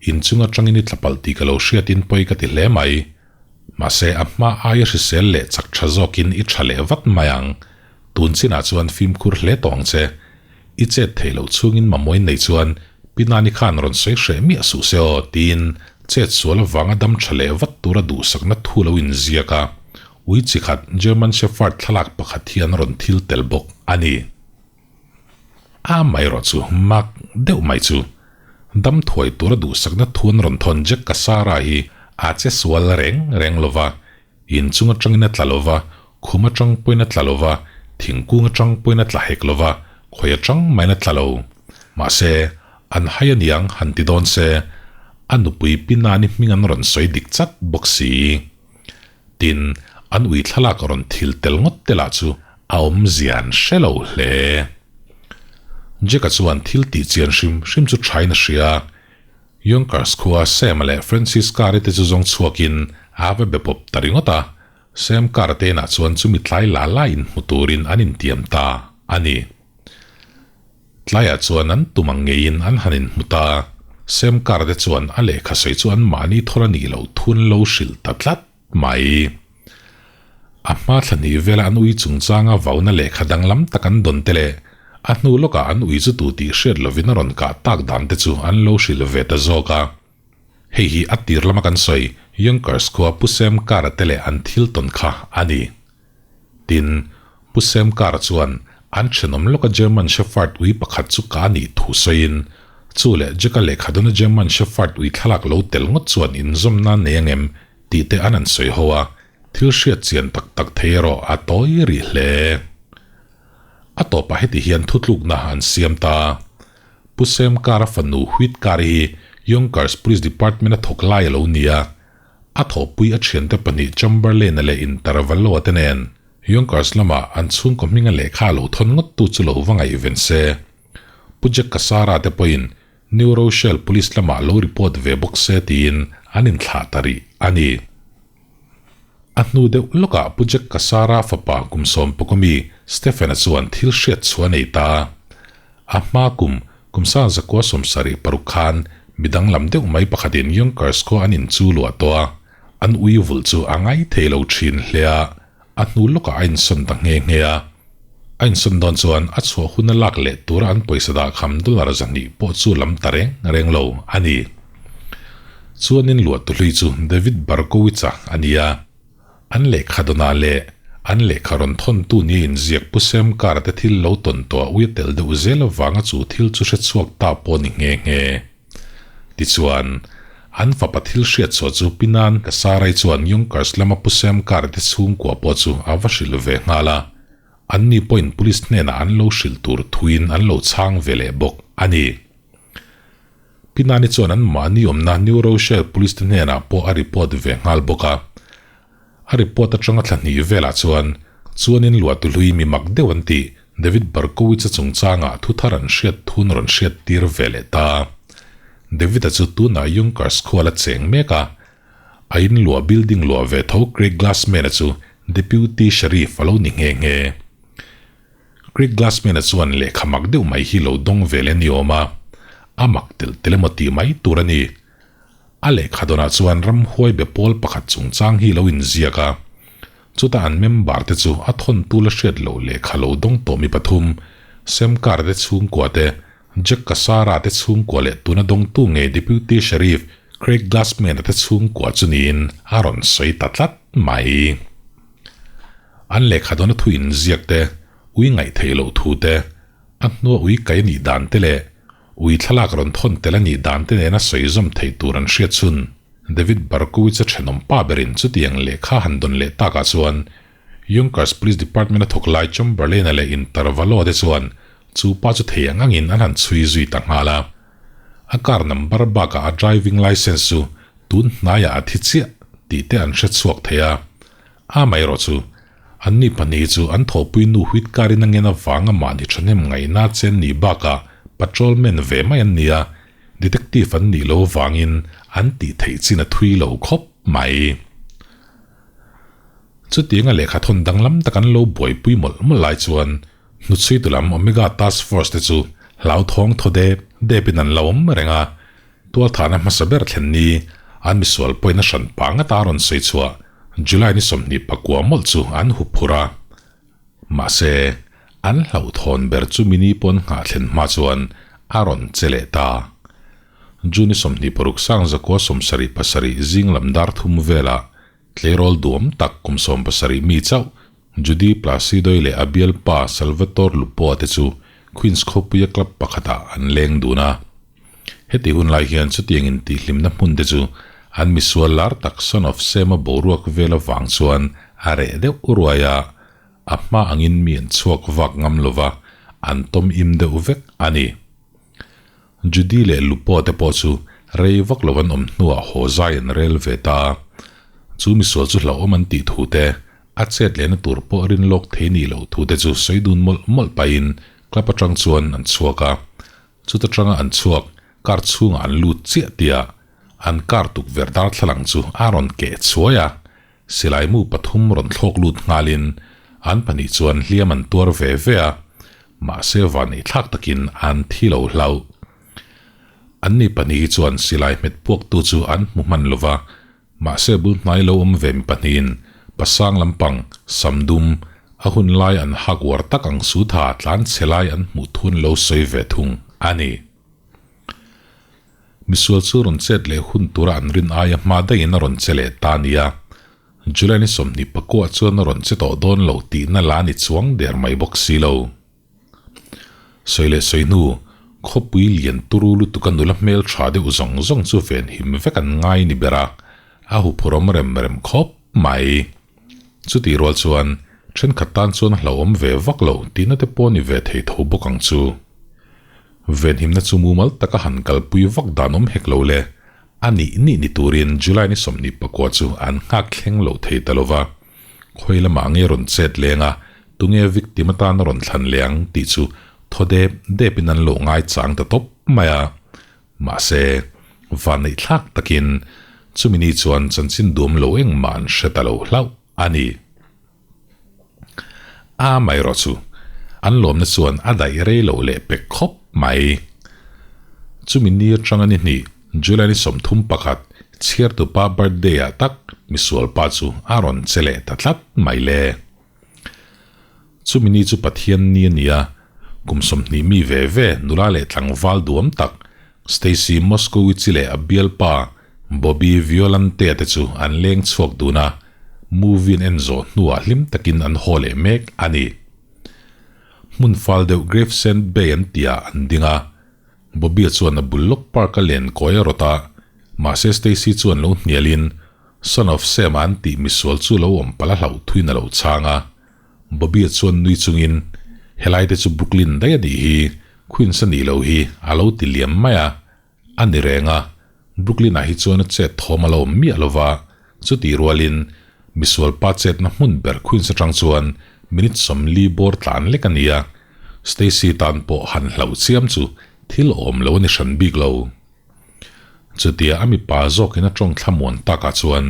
inchung atangin i tlapalh tih ka lo hriatin pawi ka ti hle mai. Mahse, a hma aia hrisel leh chak tha zawkin i tha leh vat mai ang. Tun chinah chuan fimkhur hle tawh ang che. I chet theih loh chhungin mamawin nei chuan Pinani khan rawn sawi hreh miah suh se aw, tiin chet sual avanga dam tha leh vat tura duhsakna thu lo inziak a. Ui chi khat German Shepherd thlalak pakhat hi an rawn thil tel bawk a ni. A amaherawh chu mak deuh mai chu dam thuai tura duhsakna thu an rawn thawn Jack Kasara hi a che sual reng reng lo va, in chung atangin a tla lo va, khum atang pawhin a tla lo va, thingkung atang pawhin a tla hek lo va, khawi atang mahin a tla lo. Mahse, an hai aniang han ti dawn se, a nupui Pinani hming an rawn sawi dik chat bawk si. Tin, an ui thlalak rawn thil tel ngawt te lah chu a awmzia an hre lo hle. Jack-a chuan thil tih chian hrim hrim chu thain a hria. Yonkers khua Sam-a leh Francis Carr-i te chu zawng chhuakin a va be pawp ta ringawt a. Sam Carr-a te inah chuan chumi tlai la la inhmu turin an intiam ta a ni. Tlaiah chuan an tum ang ngeiin an han inhmu ta. Sam Carr te chuan a lehkha sawi chu an mahni thawr a nih loh thun lo hrilh ta tlat mai. A hma thla hnih vela an ui chungchanga vauna lehkha danglam tak an dawn te leh a hnu lawkah an ui chu tu tih hriat lovin a rawn kah tak dan te chu an lo hrilh ve ta zawk a. Hei hi a tir lama kan sawi Yonkers khua Pu Sam Carr-a te leh an thil tawn kha a ni. Tin, Pu Sam Carr chuan an thenawm lawka German Shepherd ui pakhat chu ka nih thu sawiin, chu leh Jack-a lehkha dawna German Shepherd ui thlalak lo tel ngawt chuan inzawmna nei angem tih te an an sawi ho a, thil hriat chian tak tak thei erawh a tawi rih hle. A tawpah heti hian thutlukna an siam ta. Pu Sam Carr-a fanu Whit Carr-i hi Yonkers Police Department-a thawk lai a lo ni a, A thawhpui a thiante pahnih Chamberlain-a leh Intervallo-a te nen Yonkers lamah an chhungkaw hminga lehkha a lo thawn ngawt tu chu lo va ngaihven se. Pu Jack Kasara te pawhin New Rochelle Police lamah lo report ve bawk se tiin an inthlah ta rih a ni. A hnu deuh lawkah Pu Jack Kasara fapa kum sawmpawk ami Stephen-a chuan thil hriat chhuah a nei ta. A hma kum, kum sang zakua 76 khan mi danglam deuh mai pakhatin Yonkers khaw an inchu luah tawh a, an ui vulh chu a ngai thei lo thin hle a, a hnu lawkah a insawn ta nghe nghe a. A insawn dawn chuan a chhuah hun a lak leh tura an pawisa dah kham dollar 200 pawh chu lam ta reng reng lo a ni. Chuanin luah tu hlui chu David Berkowitz-a a ni a. An lehkha dawnah leh an lehkha rawn thawntu nia inziak Pu Sam Carr-a te thil lo tawn tawh a ui a tel deuh zel avanga chu thil chu hre chhuak ta pawh ni nghe nghe. Tichuan, an fapa thil hriat chhuah chu Pinan Kasarai chuan Yonkers lama Pu Sam Carr-a te chhungkua pawh chu a va hrilh ve nghal a, anni pawhin Police hnenah an lo hrilh tur thuin an lo chhang ve leh bawk a ni. Pinani chuan an mahni awmna New Rochelle Police te hnenah pawh a report ve nghal bawk a. A report atanga thla hnih velah chuan chuanin luahtu hlui mi mak deuh an tih David Berkowitz-a chungchangah thu thar an hriat thun rawn hriat tir ve leh ta. David-a chu tunah Yonkers khua la cheng mek a, a in luah building luah ve tho Craig Glassman-a chu Deputy Sheriff a lo ni nghe nghe. Craig Glassman-a chuan lehkha mak deuh mai hi lo dawng ve leh a ni awm a, a mak telh telh emaw tih mai tur a ni. A lehkha dawnah chuan ramhuai be pawl pakhat chungchang hi lo inziak a, chutah an member te chu a thawntu la hriat loh lehkha lo dawng tawh mi pathum, Sam Carr te chhungkua te, Jack Kasara te chhungkua leh tuna dawngtu ngei Deputy Sheriff Craig Glassman-a te chhungkua chu niin a rawn sawi ta tlat mai. An lehkha dawna thu inziak te, ui ngaih theih loh thu te, a hnua ui kai a nih dan te leh ui thlalak rawn thawn tel a nih dan te nena sawi zawm theih tur an hriat chhun. David Berkowitz-a thenawm pa berin chutiang lehkha han dawn leh takah chuan Yonkers Police Department-a thawk lai Chamberlain-a leh Intervallo-a te chuan chu pa chu thei ang angin an han chhui zui ta nghal a. A car number bakah a driving licence chu tun hnaiah a thi chiah tih te an hre chhuak thei a. Amaherawh chu, anni pahnih chu an thawhpui nu huit karin a ngen avanga mahni thahnem ngaihna chen nih bakah patrolman ve mai an ni a, detective an nih loh avangin an tih theih chin a thui lo khawp mai. Chutianga lehkha thawn danglam tak an lo buaipui mawlh mawlh lai chuan hnuchhuitu lam Omega Task Force te chu hlauthawng thaw dep depin an lo awm reng a. Tualthahna hmasa ber thlen ni an misual pawhin a hran pang ata rawn sawi chhuah July ni 29 mawlh chu an hup phur a. Mahse, an hlauhthawn ber chu mini pawn nghah thlen hma chuan a rawn che leh ta. June 26 1977 zing lam dar thum velah Tleirawl duam tak kum 70 mi chauh Judy Placido-i leh a bialpa Salvatore Lupo-a te chu Queens khawpuia club pakhatah an leng dun a. Heti hun lai hian chutiang intihhlimna hmun te chu an misual lar tak Son of Sam-a boruak vel avang chuan a reh deuh ruai a, a hma angin mi an chhuak vak ngam lova an tawm im deuh vek a ni. Judy leh Lupo te pawh chu rei vak lo an awm hnuah haw zai an rel ve ta. Chu misual chu hlauhawm an tih thu te, a chet lehna tur pawh rin lawk thei nih loh thu te chu sawi dun mawlh mawlh pahin club atang chuan an chhuak a. Chuta tanga an chhuak, car chhungah an lut chiah tia an car tukverh darthlalang chu a rawn keh chhuai a. Silai mu pathum rawn thlawk lut nghalin an pahnih chuan hliam an tuar ve ve a, mahse vanneih thlak takin an thi lo hlauh. Anni pahnih hi chuan silai hmet puaktu chu an hmu hman lo va, mahse bul hnai lo awm ve mi pahnihin pasang lampang, sam dum, a hun lai an hak uar tak ang sutha tlan chhe lai an hmuh thun lo sawi ve thung a ni. Misual chu rawn chet leh hun tura an rin aia hma daihin a rawn che leh ta nia. July ni 21 chuan a rawn che tawh dawn lo tihna la ni chuang der mai bawk si lo. Sawi leh sawi hnu, khawpui lian turu lutuka nula hmel tha deuh zawng zawng chu venhim vek an ngai ni ber a, a huphurawm rem rem khawp mai. Chutih rual chuan thenkhat tan chuan a hlauhawm ve vak lo tihna te pawh ni ve thei tho bawk ang chu. Venhimna chu mumal taka han kalpui vak dan awm hek lo le, a nih nih ni turin July ni 29 chu an nghak thleng lo thei ta lova, khawi lamah nge rawn chet leng a, tunge victim atan a rawn thlan leh ang tih chu thaw dep depin an lo ngaichang ta tawp mai a. Mahse, vanneih thlak takin chumi ni chuan chanchin duam lo engmah an hre ta lo hlauh a ni. A amaherawh chu an lawmna chuan a daih rei loh leh pek khawp mai. Chumi ni atanga ni hnih, July ni 31, chhiartupa birthday ah tak misualpa chu a rawn che leh ta tlat mai le. Chumi ni chu Pathian ni a ni a, kum 20 mi ve ve nula leh tlangval duam tak Stacy Moskowitz leh a bialpa Bobby Violante te chu an leng chhuak dun a, movie an en zawh hnuah hlim takin an haw leh mek a ni. Hmun fal deuh Gravesend Bay an tihah an ding a, Bobby-a chuan a bul lawk park a len kawi a rawt a, mahse Stacy chuan lo hnialin Son of Sam-a an tih misual chu lo awm palh a hlauh thuin a lo chhang a. Bobby-a chuan nui chungin, Helai te chu Brooklyn daih a nih hi, Queens a nih loh hi, a lo ti liam mai a. A ni reng a, Brooklyn-ah hi chuan a chet thawm a lo awm miah lo va, chutih rualin misual pa chetna hmun ber Queens atang chuan minute 40 bawr tlan lek a ni a, Stacy tan pawh han hlauh chiam chu thil awm lo a ni hran bik lo. Chutia a mipa zawkin a tawng thlamuan takah chuan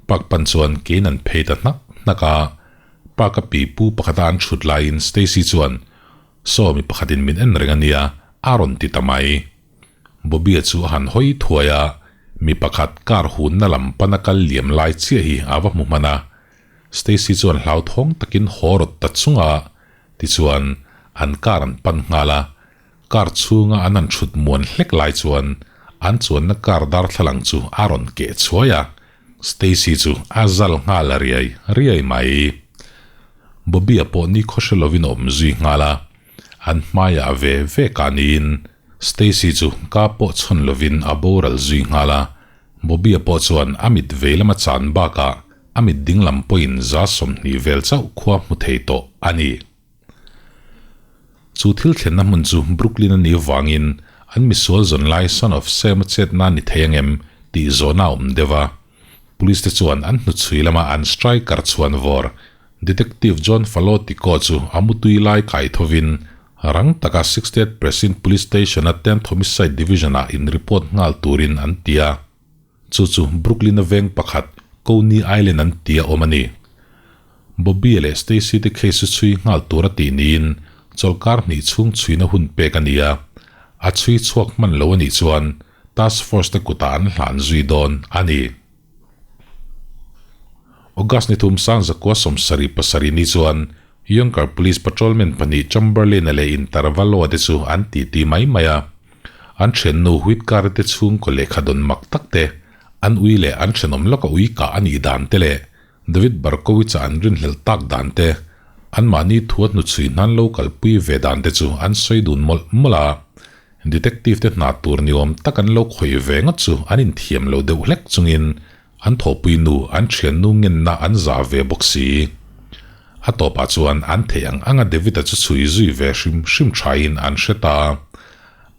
park pan chuan kein an phei ta hnak hnak a, park a pipu pakhata an thut laiin Stacy chuan, Saw mi pakhatin min en reng a nia, a rawn ti ta mai. Bobby-a chu a han hawi thuai a, mi pakhat car hunna lam pana kal liam lai chiah hi a va hmu hman a. Stacy chuan hlauthawng takin haw rawt ta chung a, tichuan an car an pan nghal a. Car chhunga an han thut muan hlek lai chuan an chuanna car darthlalang chu a rawn keh chhuai a, Stacy chu a zal nghal a riai riai mai. Bobby-a pawh ni khawhre lovin a awm zui nghal a. An hmaiah ve ve ka niin Stacy chu ka pawh chhawn lovin a boral zui nghal a, Bobby-a pawh chuan a mit vei lama chan bakah a mit ding lam pawhin 20% vel chauh khua hmu thei tawh a ni. Chu thil thlenna hmun chu Brooklyn a nih avangin an misual zawn lai Son of Sam-a chetna ni thei angem tih zawhna a awm deuh a. Police te chuan an hnuchhui lama an striker chhuan vawr Detective John Falotico chu a mutui lai kai thovin rang taka 68 Precinct Police Station-a 10th Homicide Division-ah in report nghal turin an ti a. Chu chu Brooklyn-a veng pakhat Coney Island an tia awm a ni. Bobby-a leh Stacy te case chu chhui nghal tur a tih niin chawlhkar hnih chhung chhuina hun pek a ni a, a chhui chhuak hman lo a nih chuan Task Force te kutah an hlan zui dawn a ni. August ni thum sang zakua 77 ni chuan Yonkers Police Patrolman pahnih Chamberlain-a leh Intervallo-a te chu an titi mai mai a. An thiannu Whitcar-a te chhungkaw lehkha dawn mak tak te, an ui leh an thenawm lawka ui kah a nih dan te leh David Barkowitz-a an rinhlelh tak dan te, anmahni thu a hnuchhui hnan lo kalpui ve dan te chu an sawi dun mawlh mawlh a. Detective te hna tur ni awm tak an lo khawih ve ngawt chu an inthiam lo deuh hlek chungin an thawhpui nu an thiannu ngenna an zah ve bawk si. A tawpah chuan an theih ang anga David-a chu chhui zui ve hrim hrim thain an hre ta.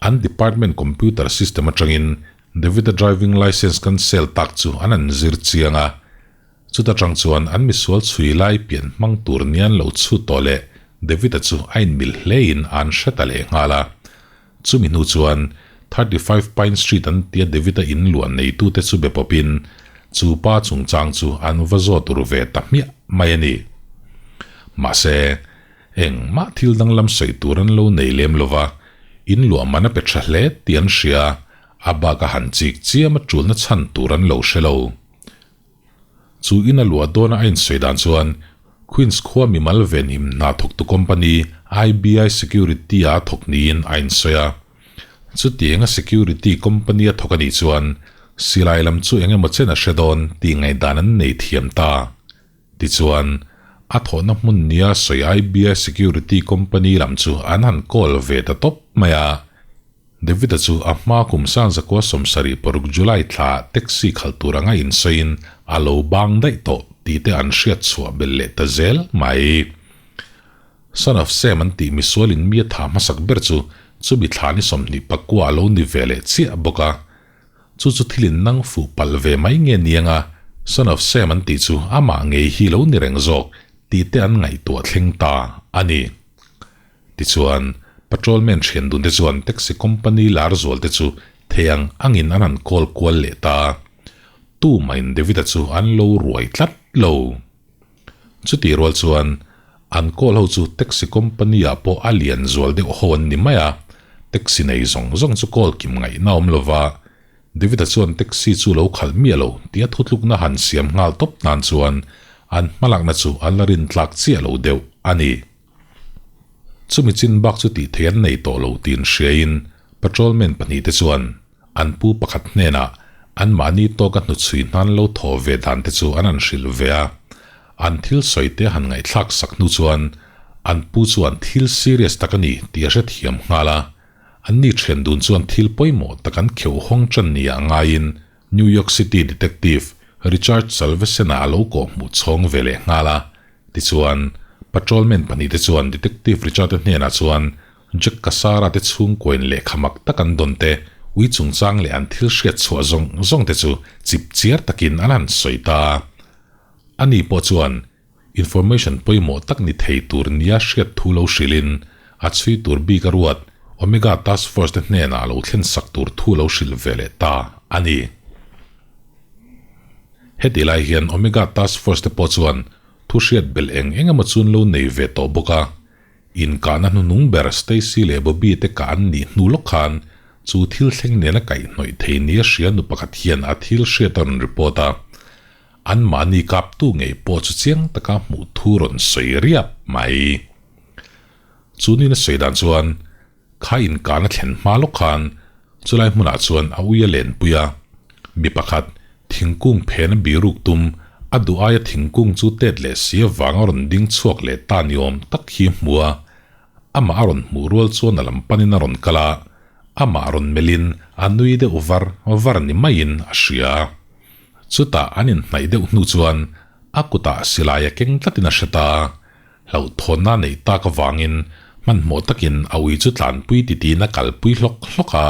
An department computer system atangin David-a driving licence cancel tak chu an an zir chiang a. Chuta tang chuan an misual chhui lai pian hmang tur nian lo chhut tawh leh David-a chu a inmil hlein an hre ta leh nghal a. Chumi hnu chuan 35 Pine Street an tia David-a in luah neitute chu be pawpin chu pa chungchang chu an va zawt ur ve ta hmiah mai a ni. Mahse, engmah thil danglam sawi tur an lo nei lem lo va, in luah man a pe tha hle tih an hria, a bak a han chik chiam a tulna chhan tur an lo hre lo. Chu in a luah dawna a insawi dan chuan Queens khua mimal venhim hna thawktu company IBI Security a thawk niin a insawi a. Chutianga security company a thawk a nih chuan silai lam chu eng emaw chen a hre dawn tih ngaihdan an nei thiam ta. Tichuan, a thawhna hmun nia sawi IBI Security company lam chu an han call ve ta tawp mai a. David-a chu a hma kum sang 176 July thla taxi khalh tur anga insawiin a lo bang daih tawh tih te an hriat chhuah belh leh ta zel mai. Son of Sam an tih misualin mi a tha hmasak ber chu chumi thla ni 29 a lo ni ve leh chiah bawk a. Chu chu thilin nang fuh palh ve mai nge niang a, Son of Sam an tih chu amah ngei hi lo ni reng zawk tih te an ngaihtuah thleng ta a ni. Tichuan, patrolman thian dun te chuan taxi company lar zual te chu thei ang angin an han call kual leh ta. Tumahin David-a chu an lo ruai tlat lo. Chutih rual chuan an call ho chu taxi company ah pawh a lian zual deuh ho an ni mai a, taxi nei zawng zawng chu call kim ngaihna awm lova David-a chuan taxi chu lo khalh miah lo tia thutlukna han siam nghal tawp nan chuan an hmalakna chu a la rintlak chiah lo deuh a ni. Chumi chin bak chu tih theih an nei tawh lo tiin hriain patrolman pahnihte chuan an pu pakhat hnenah anmahni tawka hnuchhui hnan lo thaw ve dan te chu an han hrilh ve a. An thil sawi te han ngaihthlak sak hnu chuan an pu chuan thil serious tak a ni tih a hrethiam nghal a. Anni thian dun chuan thil pawimawh tak an kheuh hawng tan nia ngaiin New York City Detective Richard Salvesen-a a lo kawhhmuh chhawng ve leh nghal a. Tichuan, patrolman pahnihte chuan Detective Richard-a hnenah chuan Jack Cassara te chhungkuain lehkha mak tak an dawn te, ui chungchang leh an thil hriat chhuah zawng zawng te chu chip chiar takin an han sawi ta a. Ani pawh chuan information pawimawh tak ni thei tur nia hriat thu lo hrilhin a chhui tur bik a ruat Omega Task Force te hnenah a lo thlen sak tur thu lo hrilh ve leh ta a ni. Heti lai hian Omega Task Force te pawh chuan thu hriat belh eng eng emaw chu an lo nei ve tawh bawk a. Inkahna hnuhnung ber Stacy leh Bobby te kah an nih hnu lawk khan chu thil thleng nena kaihhnawih thei nia hria nu pakhat hian a thil hriat a rawn report a. Anmahni kaptu ngei pawh chu chiang taka hmuh thu rawn sawi riap mai. Chu nina sawi dan chuan Kha inkahna thlen hma lawk khan chulai hmunah chuan a ui a lenpui a, mi pakhat thingkung phena biruk tum a duh aia thingkung chu tet leh si avanga rawn ding chhuak leh ta ni awm tak hi hmu a, amah a rawn hmuh rual chuan a lam panin a rawn kal a, amah rawn melhin a nui deuh var var ni maiin a hria. Chutah an inhnaih deuh hnu chuan a kutah silai a keng tlatin a hre ta. Hlauhthawnna neih tak avangin hmanhmawh takin a ui chu tlanpui titiin a kalpui hlawk hlawk a.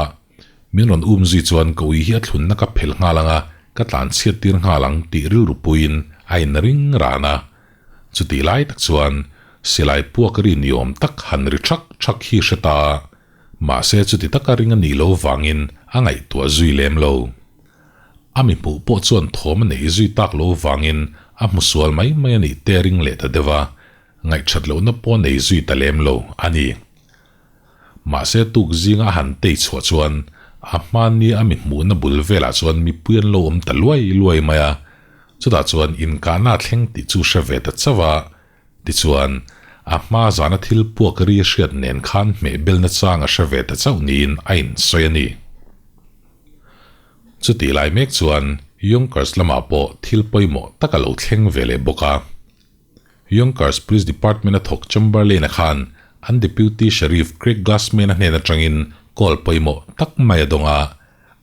Min rawn um zui chuan ka ui hi a thlunna ka phel nghal ang a, ka tlanchhiat tir nghal ang tih rilru puiin a inring ran a. Chutih lai tak chuan silai puak ri ni awm tak han ri thak thak hi hre ta a, mahse chuti taka ring a nih lo vangin a ngaihtuah zui lem lo. A mi hmuh pawh chuan thawm a neih zui tak lo vangin A hmu sual mai mai a nih te a ring leh ta deuh a, ngaihthat lohna pawh a nei zui ta lem lo a ni. Mahse tuk zinga a han tei chhuah chuan a hmani a mi hmuhna bul velah chuan mipui an lo awm ta luai luai mai a, chutah chuan inkahna a thleng tih chu hre ve ta chauh a, tichuan a hma zana thil puak ri hriat nen khan hmeh belna chang a hre ve ta chauh niin a insawi a ni. Chutih lai mek chuan Yonkers lamah pawh thil pawimawh tak a lo thleng ve leh bawk a. Yonkers Police Department-a thawk Chamberlain-a khan an Deputy Sheriff Craig Glassman-a hnen atangin call pawimawh tak mai a dawng a,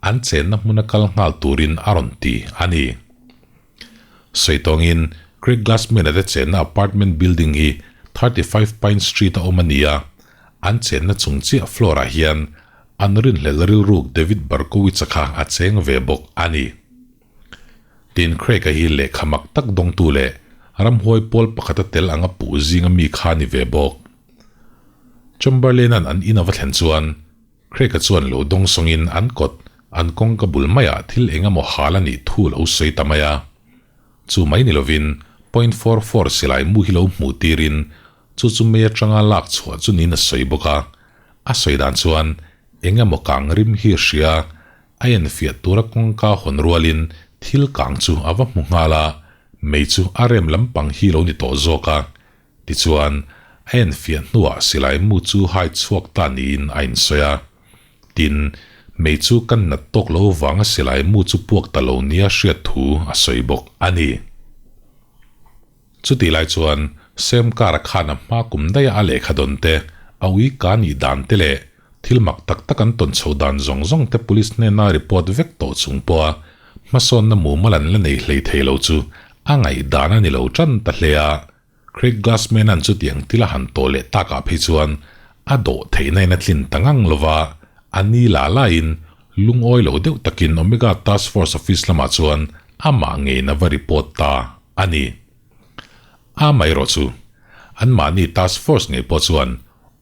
an chenna hmuna kal nghal turin a rawn ti a ni. Sawi tawngin Craig Glassman-a te chenna apartment building hi 35 Pine Street-a awm a ni a, an chenna chung chiah floor-ah hian an rinhlelh rilruk David Berkowitz-a kha a cheng ve bawk a ni. Tin, Craig-a hi lehkha mak tak dawngtu leh ramhuai pawl pakhata tel anga puh zinga mi kha a ni ve bawk. Chamberlain-a'n an in a va thlen chuan Craig-a chuan lo dawng sawngin an kawt, an kawngka bul maiah thil eng emaw hal a nih thu lo sawi ta mai a. Chu mai ni lovin .44 silai mu hi lo hmuh tirin chu chu mei atanga lak chhuah chu niin a sawi bawk a. A sawi dan chuan eng emaw kang rim hi a hria A enfiah tura kawngka hawn rualin thil kang chu a va hmu nghal a, mei chu a rem lampang hi lo ni tawh zawk a. Tichuan, a enfiah hnuah silai mu chu hai chhuak ta niin a insawi a. Tin, mei chu kan nat tawk lo vanga silai mu chu puak ta lo nia hriat thu a sawi bawk a ni. Chutih lai chuan Sam Carr-a khan a hma kum daih a a lehkha dawn te, a ui ka nih dan te leh thil mak tak tak an tawn chho dan zawng zawng te police hnena report vek tawh chung pawha hmasawnna mumal an la nei hlei thei lo chu a ngaihdan a ni lo tan ta hle a. Craig Glassman-a'n chutiang thil a han tawh leh takah phei chuan a dawh theihna in a tlin ta ngang lova, a ni la laiin lungawi lo deuh takin Omega Task Force office lamah chuan amah ngeiin a va report ta a ni. Amaherawh chu, anmahni Task Force ngei pawh chuan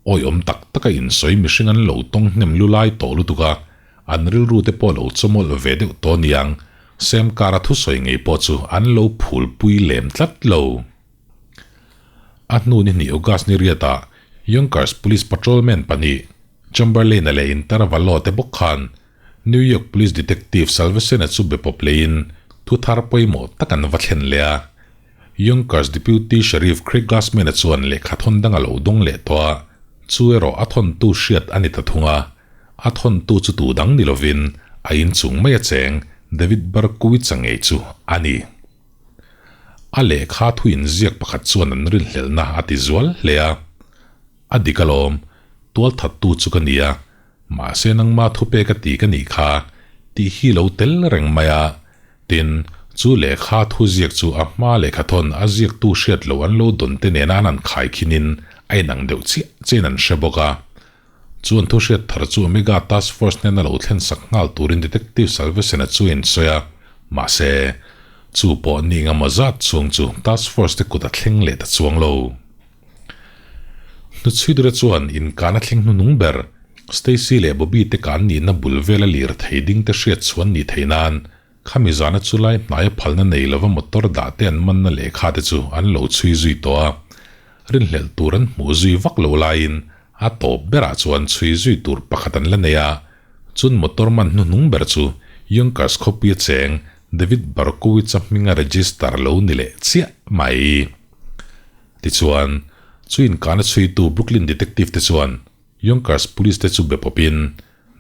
awiawm tak taka insawi mihring an lo tawng hnem lu lai tawh lutuk a, an rilru te pawh lo chawmawlh ve deuh tawh niang, Sam Carr-a thusawi ngei pawh chu an lo phulpui lem tlat lo. A hnu ni hnih August ni riatah Yonkers Police Patrolman pahnih, Chamberlain-a leh Intervallo te bawk khan New York Police Detective Salvesen-a chu be pawp leiin thu thar pawimawh tak an va thlen leh a. Yonkers Deputy Sheriff Craig Glassman-a chuan lehkha thawn dang a lo dawng leh tawh a, chu erawh a thawntu hriat a ni ta thung a. A thawntu chu tu dang ni lovin a inchung mai a cheng David Berkowitz-a ngei chu a ni. A lehkha thu inziak pakhat chuan an rinhlelhna a ti zual hle a. A dik alawm, tual thattu chu ka ni a, mahse nangma thupek a ti ka nih kha, tih hi lo tel reng mai a. Tin, chu lehkha thu ziak chu a hma lehkha thawn a ziaktu hriat loh an lo dawn te nena an han khai khinin a inang deuh chiah chiahin an hre bawk a. Chu an thu hriat thar chu Omega Task Force hnena lo thlen sak nghal turin Detective Salvesen-a chu a insawi a, mahse, chu pawh ni engemaw zat chhung chu Task Force te kut a thleng leh ta chuang lo. Hnuchhuidura chuan inkana thleng hnuhnung ber, Stacy leh Bobby te kan nihna bul vela lirthei ding te hriat chhuan nih theih nan khami zana chu lai hnaia phalna nei lova motor dah te an manna lehkha te chu an lo chhui zui tawh a, rinhlelh tur an hmuh zui vak lo laiin a tawp berah chuan chhui zui tur pakhat an la nei a, chun motor man hnuhnung ber chu Yonkers khawpuia cheng David Berkowitz-a hminga register lo ni leh chiah mai. Tichuan, chu inkahna chhuitu Brooklyn detective te chuan Yonkers police te chu be pawpin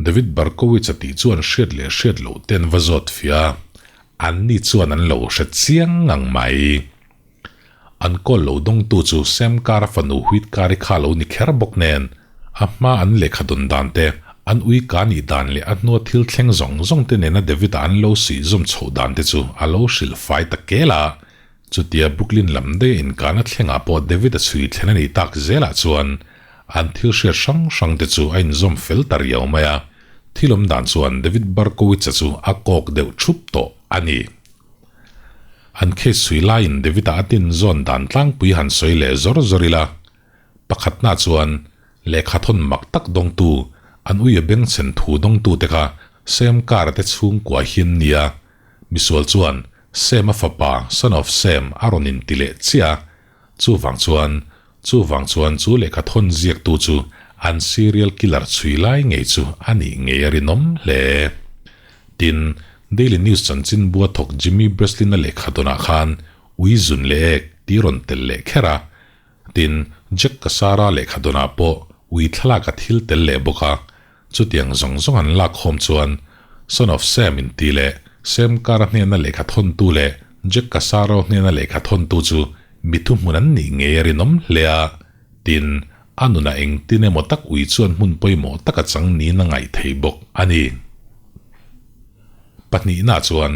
David Berkowitz-a tih chu an hriat leh hriat loh te an va zawt fiah a, anni chuan an lo hre chiang ngang mai. An call lo dawngtu chu Sam Carr-a fanu Whit Carr-i kha lo ni kher bawk nen, a hma an lehkha dawn dan te, an ui ka nih dan leh a hnua thil thleng zawng zawng te nena David-a an lo suih zawm chhoh dan te chu a lo hrilh fai ta kel a. Chutia Brooklyn lam daih a inkahna thlengah pawh David a chhui thlen a nih tak zelah chuan an thil hriat hrang hrang te chu a inzawm fel ta riau mai a, thil awm dan chuan David Berkowitz-a chu a kawk deuh thup tawh a ni. An case chhui laiin David-a a tinzawn dan tlangpui han sawi leh zawr zawr ila, pakhatna chuan lehkha thawn mak tak dawngtu, an ui a bengchhen thu dawngtu te kha Sam Carr-a te chhungkua hi an ni a, misual chuan. Sem-a fapa, son of Sem, a rawn inti leh chiah a. Chuvang chuan, chuvang chuan chu lehkha thawn ziaktu chu an serial killer chhui lai ngei chu a nih ngei a rinawm hle. Tin, Daily News chanchinbua thawk Jimmy Breslin-a lehkha dawnah khan ui zun leh ek tih rawn tel leh kher a. Tin, Jack Cassara lehkha dawnah pawh ui thlalak a thil tel leh bawk a. Chutiang zawng zawng an lak khawm chuan Son of Sam inti leh Sam Carr-a hnena lehkha thawntu leh Jack Cassaro hnena lehkha thawntu chu mi thuhmun an nih ngei a rinawm hle a. Tin, a nunah engtin emaw tak ui chuan hmun pawimawh tak a chang niin a ngaih thei bawk a ni. Pahnihna chuan,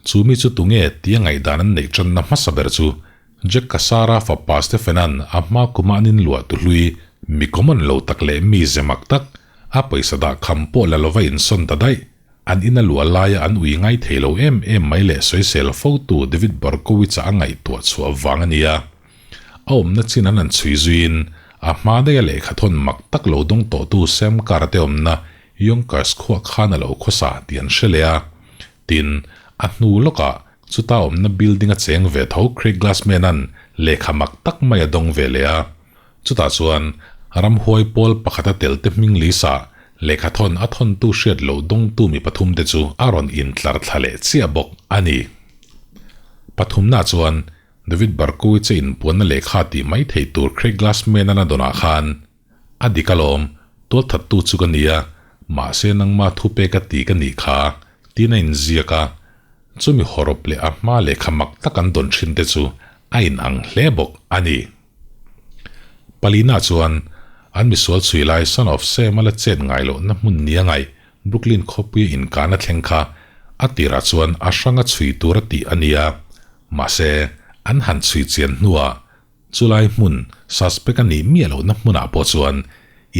chu mi chu tunge tia ngaihdan an neih tanna hmasa ber chu Jack Cassara fapa Stephen-a'n a hma kuma an inluah tu hlui, mi common lo tak leh mi ze mak tak, a pawisa dah kham pawh la lova insawn ta daih, an ina luah laia an ui ngai thei lo em em mai leh sawisel fotu David Berkowitz-a a ngaihtuah chhuah vang a ni a. A awmna chin an han chhui zuiin, a hma daiha lehkha thawn mak tak lo dawng tawhtu Sam Carr-a te awmna Yonkers khuah khan a lo khawsa tih an hre leh a. Tin, a hnu lawkah Chuta awmna building a cheng ve tho Craig Glassman-a'n lehkha mak tak mai a dawng ve leh a. Chutah chuan ramhuai pawl pakhata telte hming lisa lehkha thawn a thawntu hriat loh dawngtu mi pathumte chu a rawn intlar thla leh chiah bawk a ni. Pathumna chuan David Berkowitz-a inpuanna lehkha tih mai thei tur Craig Glassman-a'n a dawnah khan A dik alawm, tualthattu chu ka nia, mahse nangma thupek a ti ka nih kha, tiin a inziak a. Chumi hawrawp leh a hma lehkha mak tak an dawn thin te chu a inang hle bawk a ni. Palina chuan an misual chhui lai Son of Sam a la chet ngai lohna hmun nia ngaih Brooklyn khawpuia inkana thleng kha a tirah chuan a hranga chhui tur a tih a nia, mahse an han chhui chian hnuah Chulai hmun, suspect a nih miah lohna hmunah pawh chuan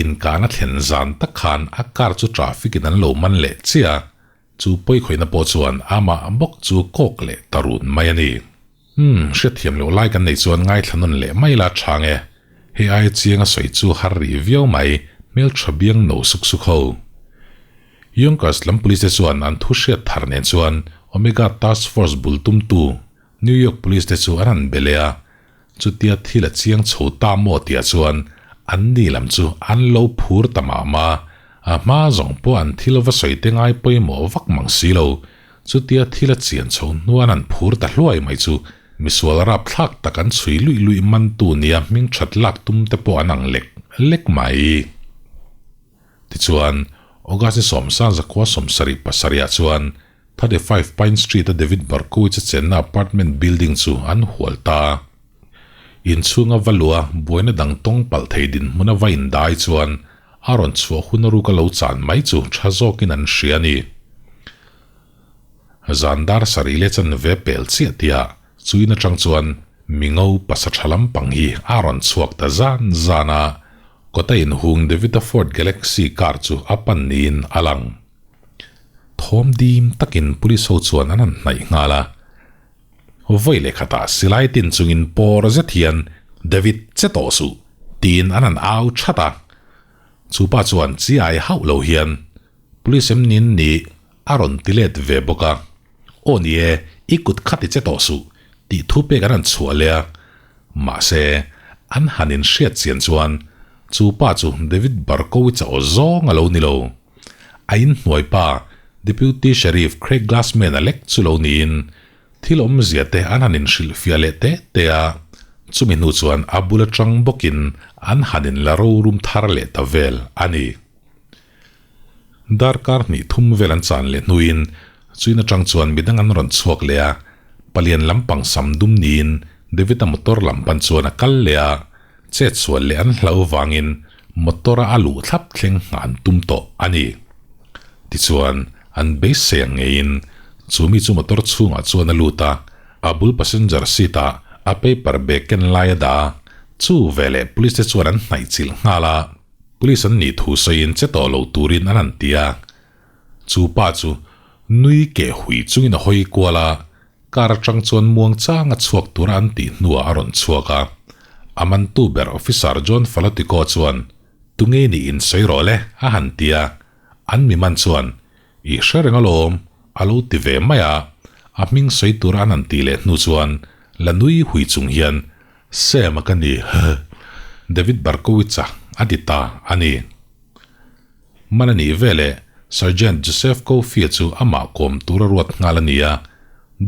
inkan a thlen zan tak khan a car chu traffic in an lo man leh chiah a, chu pawikhawihna pawh chuan amah bawk chu kawk leh ta run mai a ni. Umm, hriatthiam loh lai kan nei chuan ngaithla nawn leh mai la chang e. Hei aia chiang a sawi chu har rih viau mai, hmeltha biang no suk suk ho. Yonkers lam police te chuan an thu hriat thar nen chuan Omega Task Force bul tumtu New York Police te chu an han be leh a, chutia thil a chiang chho ta maw tihah chuan an ni lam chu an lo phur ta mah mah a, a hma zawng pawh an thil va sawi te ngai pawimawh vak mang si lo, chutia thil a chian chho hnuan an han phur ta hluai mai chu misual rapthlak tak an chhui luih luih mantu nia hming that lak tum te pawh an ang lek lek mai. Tichuan, August ni 19 77 ah chuan 35 Pine Street-a David Berkowitz-a chenna apartment building chu an hual ta a. Inchhunga va luh a, buaina dang tawng palh thei dinhmuna va indai chuan a rawn chhuah hun a ruka lo chan mai chu tha zawkin an hria a ni. Zan dar sarih leh chanve pel chiah tihah chuin atang chuan mingo pasa tha lampang hi a rawn chhuak ta zan zan a, kawta inhung David-a Ford Galaxy car chu a pan niin a lang. Thawm dim takin police ho chuan an han hnaih nghal a, vawi leh khatah silai tin chungin pawr zet hian David che tawh suh tiin an han au that a, chupa chuan chiai hauh lo hian police em nin nih a rawn ti let ve bawk a, aw ni e i kut kha ti che tawh suh tih thu pek an han chhuah leh a, mahse an han inhriat chian chuan chupa chu David Berkowitz a aw zawng a lo ni lo. A inhnuai pa, Deputy Sheriff Craig Glassman-a lek chu lo niin, thil awmzia te an han inhrilhfiah leh teh teh a, chumi hnu chuan a bul atang bawkin an han inla rorum thar leh ta vel a ni. Darkar hnih thum vel an chan leh hnuin chuin atang chuan midang an rawn chhuak leh a, palian lampang sam dum niin David-a motor lam pan chuan a kal leh a, Chet sual leh an hlauh vangin motor-a a luh thlap thleng nghah an tum tawh a ni. Tichuan, an beisei ang ngeiin chu mi chu motor chhungah chuan a lut a, a bul passenger seat-ah a paper bag ken lai a dah a, chu veleh police te chuan an hnaih chilh nghal a, police an nih thu sawiin che tawh lo turin an han ti a. Chu pa chu nui keh hui chungin a hawi kual a, Car atang chuan muang chang a chhuak tura an tih hnuah a rawn chhuak a. A mantu ber Officer John Falotico chuan, Tunge nih in sawi rawh le, a han ti a. An mi man chuan, I hre reng alawm, a lo ti ve mai a. A hming sawi tura an han tih leh hnu chuan la nui hui chung hian, Sam-a ka ni, huh! David Barkowitz-a a ti ta a ni. Man a nih veleh Sergeant Joseph Coffey-a chu amah kawm tura ruat nghal a ni a,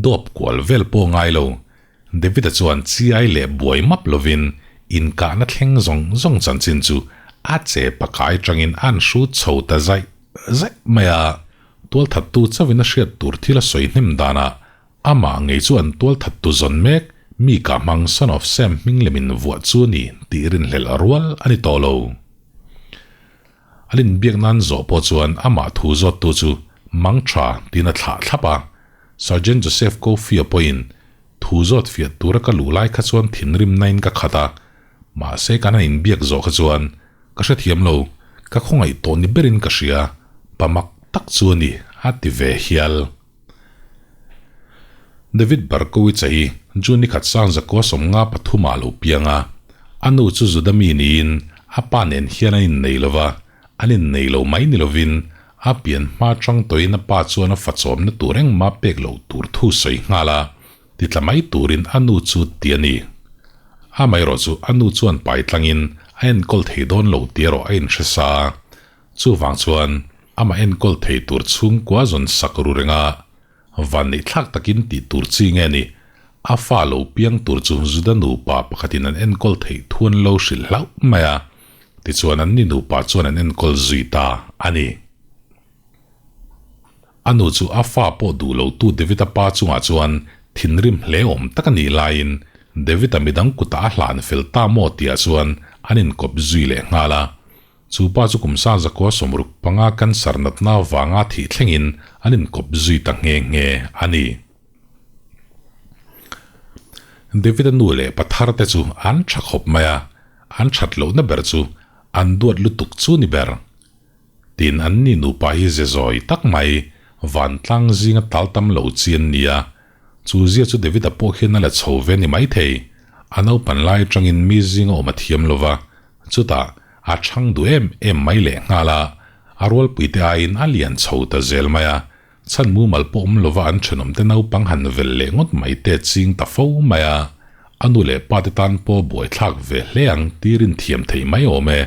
dawp kual vel pawh ngai lo. David-a chuan chiai leh buai map lovin inkahna thleng zawng zawng chanchin chu a che pakai tangin a an hrut chho ta zaih zaih mai a. Tualthattu chauhin a hriat tur thil a sawi hnem danah amah ngei chu an tualthattu zawn mek mi kah hmang Son of Sam hming lemin vuah chu a ni tih rinhlelh rual a ni tawh lo. An inbiak nan zawh pawh chuan amah thu zawttu chu mang tha tiin a thlah thlap a. Sergeant Joseph Coffey-a pawhin thu zawt fiah tura ka luh lai kha chuan thinrimnain ka khat a, mahse kan han inbiak zawh kha chuan ka hrethiam lo, ka khawngaih tawh ni berin ka hria, pa mak tak chu a ni, a ti ve hial. David Barkowitz-a hi June ni khat sang zakua 53 ah lo piang a. A nu chu Juda mi niin a pa nen hian an innei lo va, an innei lo mai ni lovin a pian hma chang tawhin a pa chuan a fachawmna tur engmah pek loh tur thu sawi nghal a, ti tla mai turin a nu chu ti a ni. Amaherawh chu a nu chuan pai tlangin a enkawl thei dawn lo tih erawh a inhre sa a. Chuvang chuan amah enkawl thei tur chhungkua zawn sak ru reng a, vanneih thlak takin tih tur chi nge ni? A fa lo piang tur chu Juda nupa pakhatin an enkawl theih thu an lo hrilh hlauh mai a, tichuan anni nupa chuan an enkawl zui ta a ni. A nu chu a fa pawh duh lotu David-a pa chungah chuan thinrim hle awm tak a nih laiin David-a midang kutah a hlan fel ta maw tihah chuan an inkawp zui leh nghal a. Chu pa chu kum 1965 cancer natna vanga thih thlengin an inkawp zui ta nghe nghe a ni. David-a nu leh pa thar te chu an tha khawp mai a, an that lohna ber chu an duat lutuk chu ni ber. Tin, anni nupa hi ze zawi tak mai, vantlang zinga tal tam lo chi an ni a, chu zia chu David-a pawh hian a la chho ve ni maithei. A naupan lai atangin mi zinga awm a thiam lo va, chutah A chhang duh em em mai leh nghal a, a rualpuite aiin a lian chho ta zel mai a, chhan mumal pawh awm lova an thenawmte naupang han vel leh ngawt mai te ching ta fo mai a, a nu leh pa te tan pawh buaithlak ve hle ang tir inthiam thei mai awm e.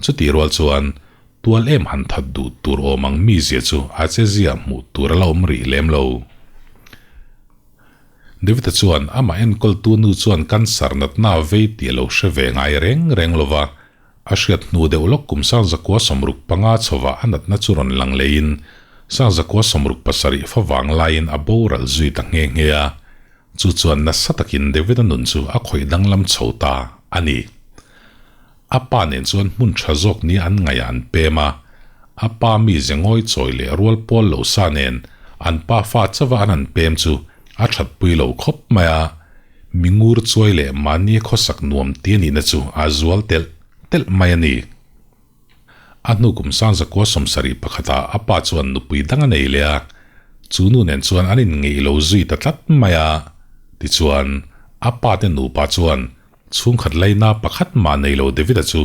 Chutih rual chuan tual em han that duh tur awm ang mizia chu a chezia hmuh tur a la awm rih lem lo. David-a chuan amah enkawltu nu chuan cancer natna a vei tih a lo hre ve ngai reng reng lo va, a hriat hnu deuh lawk kum 1975 chhovah a natna chu rawn lang leiin 1977 favang laiin a boral zui ta nghe nghe a, chu chuan nasa takin David-a nun chu a khawih danglam chho ta a ni. A pa nen chuan hmun tha zawk nia an ngaihah an pem a, a pa mi ze ngawi chawi leh rual pawl lo sa nen an pa fa chauha an han pem chu a thatpui lo khawp mai a, mi ngur chuai leh mahni khawsak nuam ti a nihna chu a zual telh telh mai a ni. A hnu kum 1971 ah a pa chuan nupui dang a nei leh a, chu nu nen chuan an inngeih lo zui ta tlat mai a, tichuan a pa te nupa chuan Chhungkhat laina pakhat mah nei lo David-a chu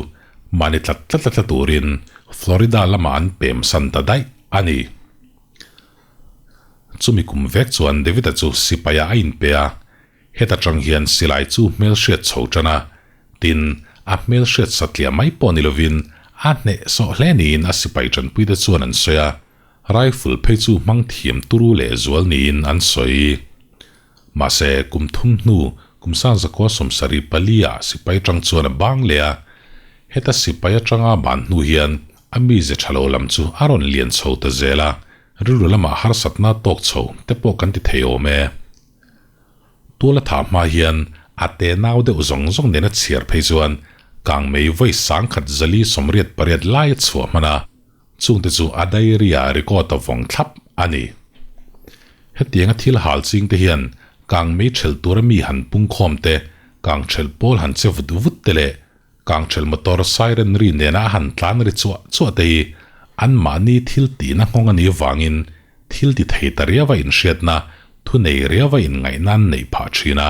mahni tlat tlat tla turin Florida lamah an pem san ta daih a ni. Chumi kum vek chuan David-a chu sipaiah a inpe a, heta tang hian silai chu hmelhriat chho tan a, tin, a hmelhriat satliah mai pawh ni lovin a hnehsawh hle niin a sipai tanpuite chuan an sawi a, rifle phei chu hmang thiam turu lehzual niin an sawi. Mahse, kum thum hnu, kum 1974 ah sipai tang chuan a bang leh a. Heta sipai atanga ban hnu hian a mize tha lo lam chu a rawn lian chho ta zel a, rilru lamah harsatna tawk chho te pawh kan ti thei awm e. Tuala thah hma hian a te nau deuh zawng zawng nena chhiar phei chuan kangmei vawi 1488 lai a chhuah hman a. Chungte chu a diary-ah record a vawng thlap a ni. Hetianga thil hal ching te hian kang mei ṭhelh tura mi han pung khawm te, kang ṭhelh pawl han che vut vut te leh kang ṭhelh motor siren ri nena a han tlan ri chuah chuah te hi anmahni thil tihna nghawng a nih vangin thil ti thei ta riava inhriatna, thunei riava inngaihna an neih phah ṭhin a.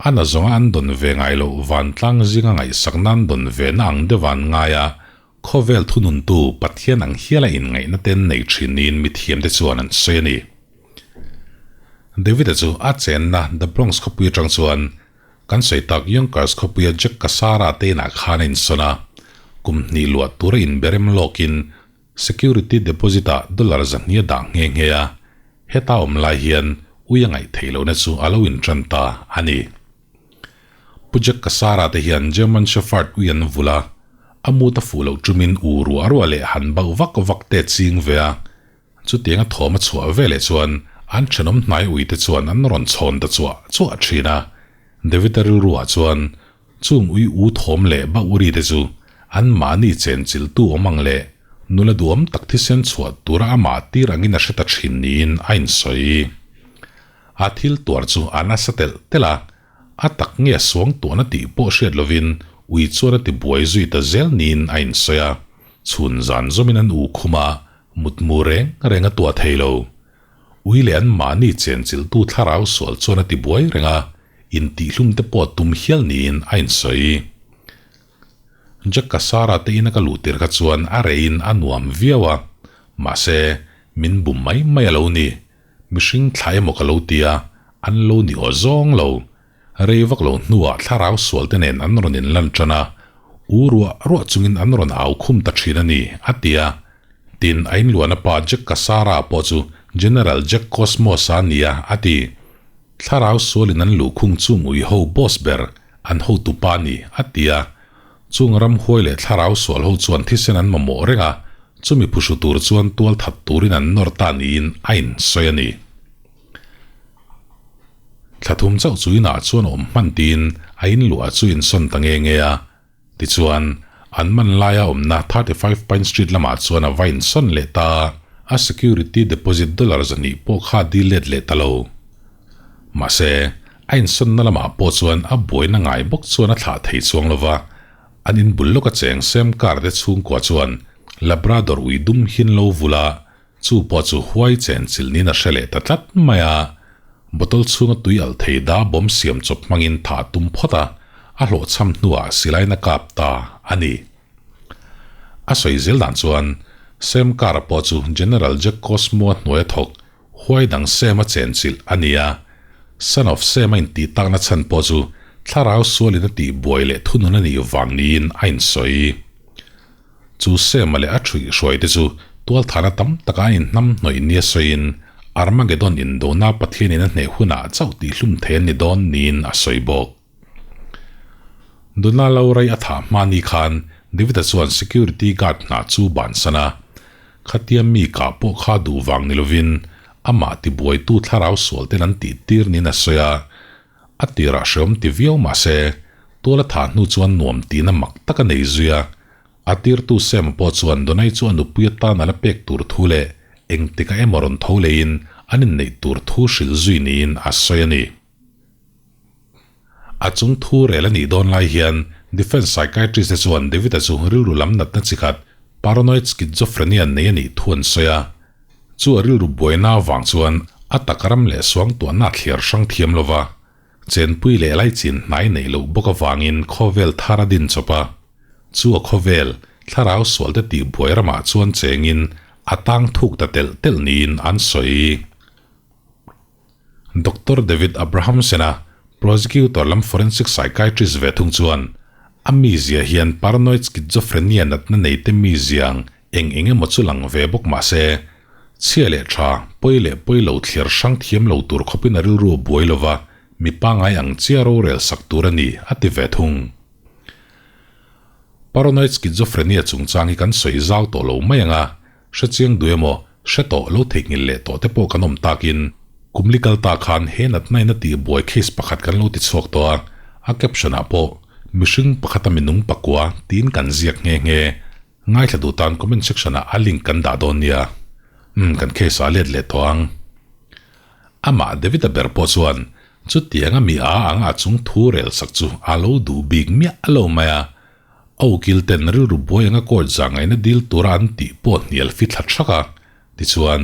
A na zawnga an dawn ve ngai loh vantlang zinga ngaihsakna an dawn ve na ang deuh an ngai a, Khawvel thununtu Pathian ang hiala inngaihna ten nei thin niin mithiamte chuan an sawi a ni. David-a chu a chenna The Bronx khawpui atang chuan kan sawi tak Yonkers khawpuia Jack Cassara te inah khan a insawn a, kum hnih luah tura inberem lawkin Security deposit ah dollar 200 a dah nghe nghe a, heta awm lai hian ui a ngaih theih lohna chu a lo intan ta a ni. Pu Jack Cassara te hian German Shepherd ui an vulh a, a mut a fuh loh tumin u ruah ruah leh han bauh vak vak te ching ve a, chutianga thawm a chhuah ve leh chuan an thenawm hnai ui te chuan an rawn chhawn ta chuah chuah thin a, David-a rilruah chuan Chung ui u thawm leh bauh ri te chu an mahni chenchilhtu awm ang leh nula duhawm tak thisen chhuah tura amah tir angin a hre ta thin niin a insawi. A thil tuar chu a nasa telh telh a, a tak nge a suang tuahna tih pawh hriat lovin ui chuan a ti buai zui ta zel niin a insawi a, chhun zan zawmin an u khum a, mutmu reng reng a tuah thei lo. Ui leh an mahni chenchilhtu thlarau sual chuan a ti buai reng a, intihhlum te pawh tum hial niin a insawi. Jack Cassara te ina ka luh tir kha chuan a reiin a nuam viau a, mahse, min bum mai mai a lo ni. Mihring thla emaw ka lo ti a, an lo ni aw zawng lo. Rei vak lo hnuah thlarau sual te nen an rawn inlan tan a, u ruah ruah chungin an rawn au khum ta thin a ni, a ti a. Tin, a inluahna pa Jack Cassara pawh chu General Jack Cosmos-a a ni a, a ti. Thlarau sualin an luhkhung chung ui ho boss ber an hotu pa a ni, a ti a. Chung ramhuai leh thlarau sual ho chuan thisen an mamawh reng a, chumi phuhru tur chuan tual that turin an nawr ta niin a insawi a ni. Thla thum chauh chu inah chuan a awm hman tiin a inluah chu insawn ta nge nge a. Tichuan, an man laia awmna 35 Pine Street lamah chuan a va insawn leh ta a, a security deposit dollar 200 pawh kha a dil let leh ta lo. Mahse, a insawnna lamah pawh chuan a buaina ngai bawk chuan a thlah thei chuang lo va, an inbul lawka cheng Sam Carr te chhungkua chuan Labrador ui dum hin lo vul a, Chu pawh chu huai chen chilh niin a hre leh ta tlat mai a, bottle chhunga tui alh thei da bawm siam chawp hmangin thah tum phawt a, a hlawhchham hnuah silain a kap ta a ni. A sawi zel dan chuan Sam Carr-a pawh chu General Jack Cosmo-a hnuaia thawk huai dang Sam-a chen chilh a ni a, Son of Sam-a intih takna chhan pawh chu thlarau sualin a tih buai leh thunun a nih vang niin a insawi. Chu Sema leh a ṭhuih hruaite chu tualthana tam taka an inhnam hnawih nia sawiin Armageddon indona Pathianin a hneh hunah chauh tihhlum thei an ni dawn niin a sawi bawk. Donna Laurai a thah hma ni khan David-a chuan security guard hna chu bansan a, khatia mi kah pawh kha duh vang ni lovin amah tibuaitu thlarau sual ten an tihtir niin a sawi a, A tirah hreawm ti viau mah se, tual a thah hnu chuan nuam tihna mak tak a nei zui a. A tirtu Sam pawh chuan Donai chu a nupui atan a la pek tur thu leh engtikah emaw rawn tho leiin an inneih tur thu hrilh zui niin a sawi a ni. A chung thu rel a nih dawn lai hian Defence Psychiatrist te chuan David-a chu rilru lam natna chi khat Paranoid Schizophrenia nei a nih thu an sawi a. Chu a rilru buaina avang chuan a tak ram leh suangtuahna a thliar hrang thiam lo va, chenpui leh laichin hnai neih loh bawk avangin khawvel thar a din chawp a. Chu a khawvel, thlarau sualte tih buai ramah chuan chengin a tang thuk ta telh telh niin an sawi. Doctor David Abrahamsen-a prosecutor lam forensic psychiatrist ve thung chuan a mizia hian paranoid schizophrenia natna neite mizia ang eng eng emaw chu lang ve bawk mah se, chhia leh tha, pawi leh pawi lo thliar hrang thiam lo tur khawpin a rilru a buai lo va, mi pangngai ang chia rorel sak tur a ni, a ti ve thung. Paranoid schizophrenia chungchang hi kan sawi zau tawh lo mai ang a, hre chiang duh emaw, hre tawh lo theihnghilh leh tawh te pawh kan awm takin, kum li kal ta khan he natna in a tih buai case pakhat kan lo ti chhuak tawh a, a caption ah pawh mihring pakhata minung pakua tiin kan ziak nghe nghe. Ngaithla duh tan comment section ah a link kan dah dawn nia. Umm kan case ah a let leh tawh ang. Amah David-a ber pawh chuan chutianga mi a anga a chung thu rel sak chu a lo duh bik miah lo mai a. A ukil ten rilru buai anga court zahngaihna dil tura an tih pawh hnial fi thla thak a. Tichuan,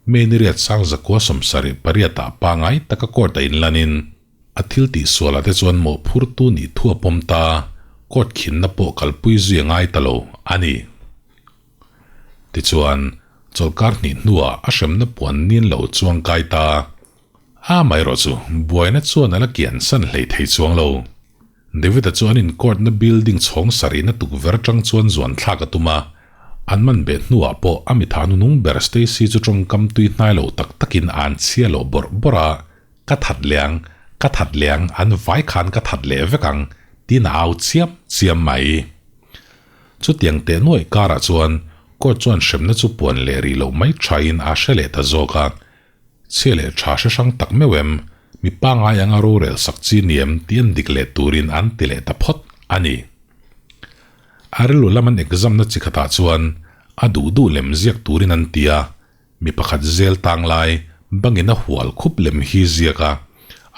May ni riat sang zakua 78 ah pangai taka court a inlanin, A thil tih sualah te chuan mawhphurtu nih thu a pawm ta, court khinna pawh kalpui zui a ngai ta lo a ni. Tichuan, chawlhkar hnih hnuah a hremna puan nin lo chuang kai ta. Amaherawhchu, buaina chuan a la kiansan hlei thei chuang lo. David-a chu an in-court-na building chhawng sarihna tukverh atang chuan zuan thlak a tum a, an man beh hnuah pawh a mitha nunung ber Stacy chu tawngkam tui hnai lo tak takin a an chhia lo bawrh bawrh a, Ka that leh ang, ka that leh ang, an vai khan ka that leh vek ang, tiin a au chiam chiam mai. Chutiang teh nuaih karah chuan court chuan hremna chu puan leh rih loh mai thain a hre leh ta zawk a, Chhia leh tha hre hrang tak meuh em? Mi pangngai anga rorel sak chi ni em tih an dik leh turin an ti leh ta phawt a ni. A rilru lam an exam na chi khatah chuan a duh duh lem ziak turin an ti a, mi pakhat zel tang lai bangin a hual khup lem hi ziak a,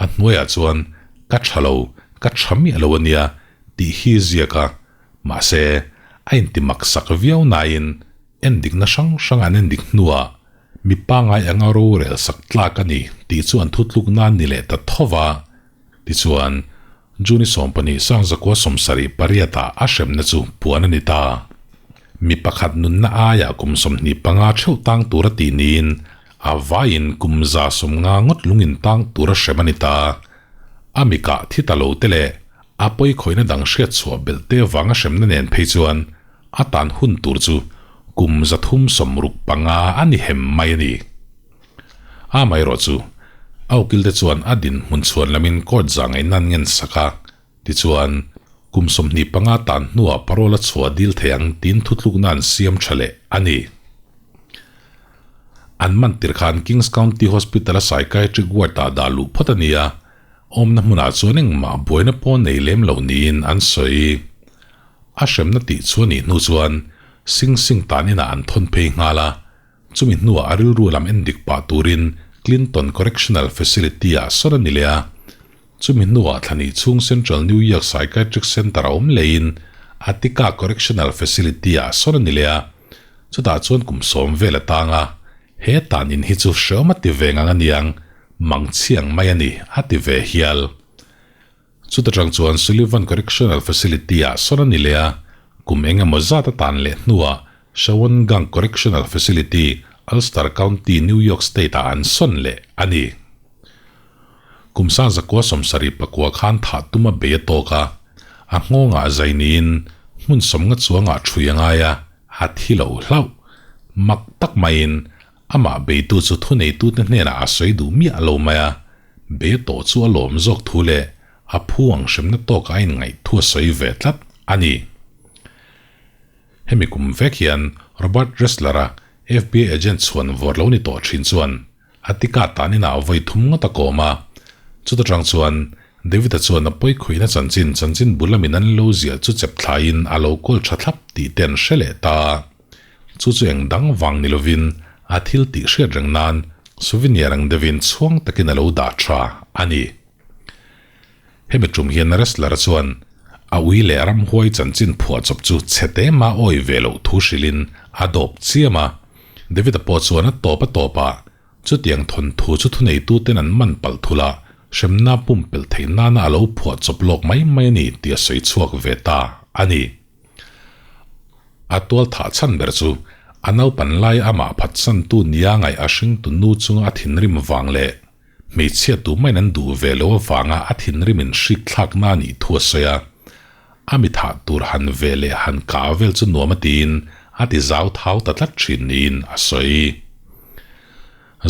a hnuaiah chuan ka tha lo, ka tha miah lo a nia tih hi ziak a, mahse a inti mak sak viau nain endikna hrang hrang an endik hnuah Mi pangngai anga rorel sak tlak a ni tih chu an thutluk nan ni leh ta tho va. Tichuan, June 12 sangzakua 78 ah a hremna chu puan a ni ta. Mi pakhat nunna aiah kum 25 theuh tang tur a tih niin a vaiin kum 150 ngawt lungin tang tur a hrem a ni ta. A mikah thi ta lo te leh a pawikhawihna dang hriatchhuah belh te vanga hremna nen phei chuan A tan hun tur chu kum 365 a ni hem mai a ni. Amaherawh chu, a ukilte chuan a dinhmun chhuan lamin court zangaih nan ngen sak a, tichuan, kum 25 tan hnuah parole a chhuah dil thei ang tiin thutlukna an siam tha leh a ni. An man tir khan Kings County Hospital-a psychiatric ward-ah dah luh phawt a ni a, awmna hmunah chuan engmah buaina pawh nei lem lo niin an sawi. A hremna tih chu a nih hnu chuan Sing Sing tan inah an thawn phei nghal a, chumi hnuah a rilru lam en dik pah turin Clinton Correctional Facility-ah sawn a ni leh a. Chumi hnuah thlani chhung Central New York Psychiatric Center a awm lehin Attica Correctional Facility-ah sawn a ni leh a, chutah chuan kum sawm vel a tang a, he tan in hi chu hreawm a ti ve ngang a niang, mangchhiang mai a ni a ti ve hial. Chuta tang chuan Sullivan Correctional Facility-ah sawn a ni leh a, kum eng emaw zat a tan leh hnuah Shawangunk Correctional Facility, Ulster County, New York State-ah an sawn leh a ni. Kum 1979 khan thah tum a bei a tawk a, a nghawngah zai niin hmun 50 chuangah ṭhui a ngai a, a thi lo hlauh. Mak tak maiin amah beitu chu thuneitute hnenah a sawi duh miah lo mai a, Be tawh chu a lawm zawk thu leh a phu ang hremna tawk a inngaih thu a sawi ve tlat a ni. Hemi kum vek hian Robert Ressler-a FBI agent chhuan vawr lo ni tawh thin chuan Attica tan inah vawi thum ngawt a kawm a. Chuta tang chuan David-a chuan a pawikhuihna chanchin chanchin bul lamin an lo ziah chu chep thlaiin a lo kawl tha thlap tih te an hre leh ta. Chu chu eng dang vang ni lovin a thil tih hriat reng nan souvenir ang deuhin chhuang takin a lo dah tha a ni. Hemi tum hian wrestler chuan a ui leh ramhuai chanchin phuahchawp chu chhe te ma awi ve loh thu hrilhin a dawp chiam a. David-a pawh chuan a tawp a tawpah chutiang thawnthu chu thuneituten an man palh thul a, hremna pumpelh theih nana a lo phuahchawp lawk mai mai a ni tih a sawi chhuak ve ta a ni. A tual thah chhan ber chu a naupan lai amah phatsantu nia ngaih a hringtu nu chunga a thinrim vang leh hmeichhia tu maiin an duh ve lo avanga a thinrim in hrik thlakna a nih thu a sawi a. A mi thah tur han ve leh han kah vel chu nuam a tiin a ti zau thau ta tlat thin niin a sawi.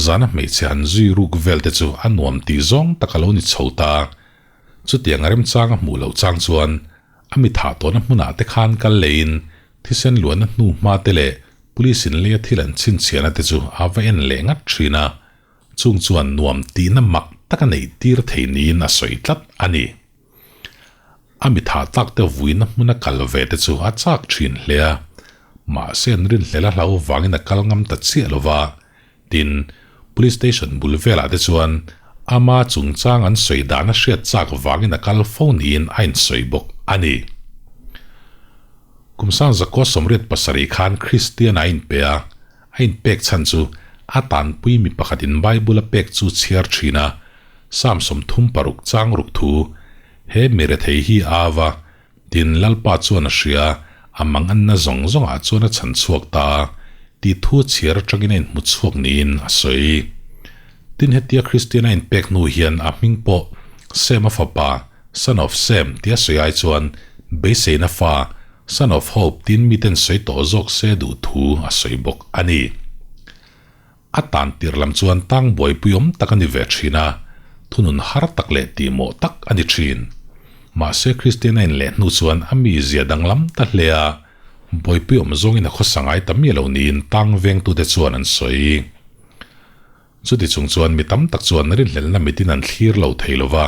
Zana hmeichhe han zui ruk vel te chu a nuam tih zawng tak a lo ni chho ta. Chutiang a remchang a hmuh loh chang chuan A mi thah tawhna hmunah te khan kal leiin thisen luahna hnu hma te leh police in leia thil an chhinchhiahna te chu a va en leh ngat thin a, chung chuan nuam tihna mak tak a neih tir thei niin a sawi tlat a ni. A mi thah tak te vuina hmuna kal ve te chu a chak thin hle a, mahse an rinhlel a hlau vangin a kal ngam ta chiah lo va, Tin, Police Station bul velah te chuan ama chungchang an sawi dan a hriat chak vangin a kal fo niin a insawi bawk a ni. Kum 1987 khan Kristian a inpe a, a inpek chhan chu a tanpui mi pakhatin Bible a pek chu chhiar thin a, Psalm 36 chang ruk thu, He mi rethei hi a va, Tin, Lalpa chuan a hria, a manganna zawng zawngah chuan a chhan chhuak ta, tih thu chhiar atangin a inhmu chhuak niin a sawi. Tin hetia Kristian a inpek hnu hian a hming pawh Sema fapa, Son of Sem, tia sawi ai chuan Beiseina fa, Son of Hope, tiin miten sawi tawh zawk se duh thu a sawi bawk a ni. A tan tir lam chuan tang buaipui awm tak a ni ve thin a, thunun har tak leh tihmawh tak a ni thin. Mahse Kristian a inleh hnu chuan a mizia danglam ta hle a, buaipui awm zawngin a khawsa ngai ta miah lo niin tang vengtute chuan an sawi. Chuti chung chuan mi tam tak chuan rinhlelhna mitin an thlir lo thei lo va,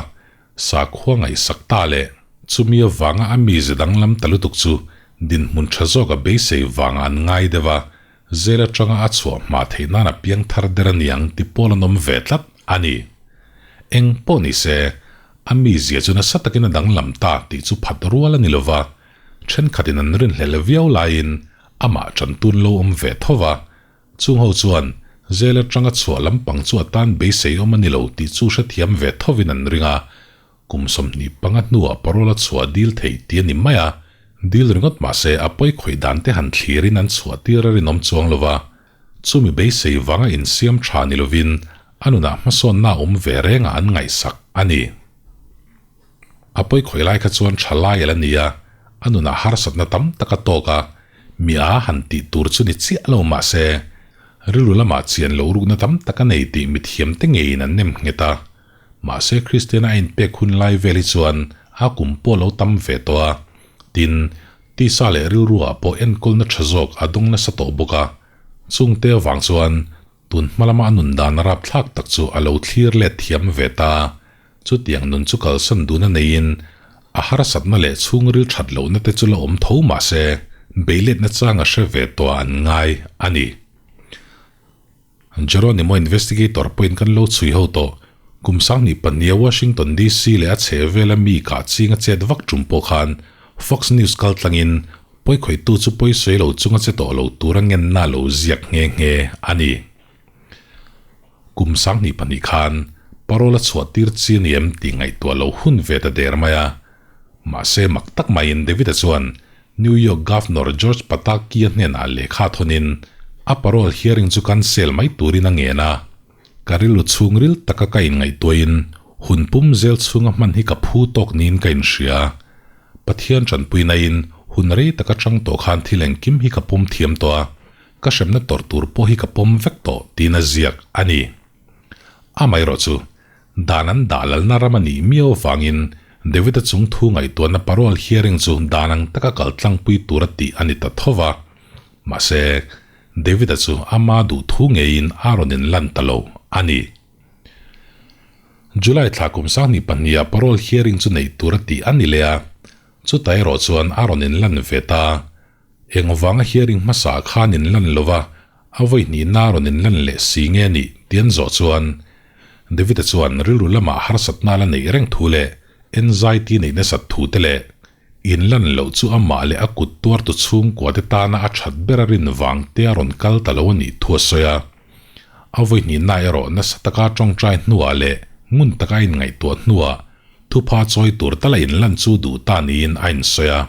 sakhua ngaihsak ta leh chumi avanga a mize danglam ta lutuk chu dinhmun tha zawka beisei vangah an ngai deuh a, Zel atanga a chhuah hma theih nan a piang thar der a niang ti pawl an awm ve tlat a ni. Eng pawh ni se, a mizia chu nasa takin a danglam ta tih chu phat rual a ni lova, thenkhatin an rinhlelh viau laiin amah tantun lo awm ve tho va, chung ho chuan zel atanga chhuah lampang chu a tan beisei awm a ni lo tih chu hrethiam ve thovin an ring a, Kum 25 hnuah parole a chhuah dil theih tih a ni mai a, dil ringawt mah se a pawi khawih dan te han thlirin an chhuah tir a rinawm chuang lo va, chumi beisei vanga insiam tha ni lovin a nunah hmasawnna a awm ve rengah an ngaihsak a ni. A pawi khawih lai kha chuan tha lai a la ni a, a nunah harsatna tam tak a tawk a, mi a han tih tur chu ni chiah lo mah se rilru lamah chian loh rukna tam tak a nei tih mithiamte ngeiin an nem nghet a. Mahse Kristiana a inpek hun lai vel hi chuan a kum pawh lo tam ve tawh a, tin, tisa leh rilruah pawh enkawlna tha zawk a dawng nasa tawh bawk a. Chungte avang chuan tun hma lama a nun dan rapthlak tak chu a lo thlir let thiam ve ta. Chutiang nun chu kalsan duna neiin a harsatna leh chhungril that lohna te chu la awm tho mahse beiletna chang a hre ve tawh ah an ngai a ni. Geronimo investigator pawhin kan lo chhui ho tawh. Kum sanghnih pahniha Washington DC leh a chheh vela mi kah ching a chet vak tum pawh khan Fox News kal tlangin pawikhawihtu chu pawi sawi lo chunga che tawh lo tura ngenna lo ziak nghe nghe a ni. Kum 22 khan parole a chhuah tir chi a ni em tih ngaihtuah lo hun ve ta der mai a. Mahse mak tak maiin David-a chuan New York Governor George Pataki-a hnenah lehkha thawnin a parole hearing chu cancel mai turin a ngen a. Ka rilru chhungril taka ka inngaihtuahin hun pum zel chhunga hman hi ka phu tawk niin ka inhria. Pathian tanpuinain hun rei taka chang tawh khan thil engkim hi ka pawm thiam tawh a, ka hremna tawrh tur pawh hi ka pawm vek tawh tiin a ziak a ni. Amaherawh chu Dan an dah lalna ram a nih miau avangin David-a chung thu ngaihtuahna parole hearing chu dan ang taka kal tlangpui tura tih a ni ta tho va. Mahse, David-a chu ama duh thu ngeiin a rawn inlan ta lo a ni. July thla kum 22 ah parole hearing chu neih tura tih a ni leh a, chutah erawh chuan a rawn inlan ve ta. Engvanga hearing hmasa khan inlan lova a vawi hnihna rawn inlan leh si nge nih tih an zawh chuan David-a chuan rilru lamah harsatna la neih reng thu leh anxiety neih nasat thu te leh inlan loh chu amah leh a kut tuartu chhungkua te tana a that ber a rin vang te a rawn kal ta lo a nih thu a sawi a. A vawi hnihna erawh nasa taka tawngtai hnuah leh ngun taka a inngaihtuah hnuah thupha chawi tur tala inlan chu duh ta niin a insawi a.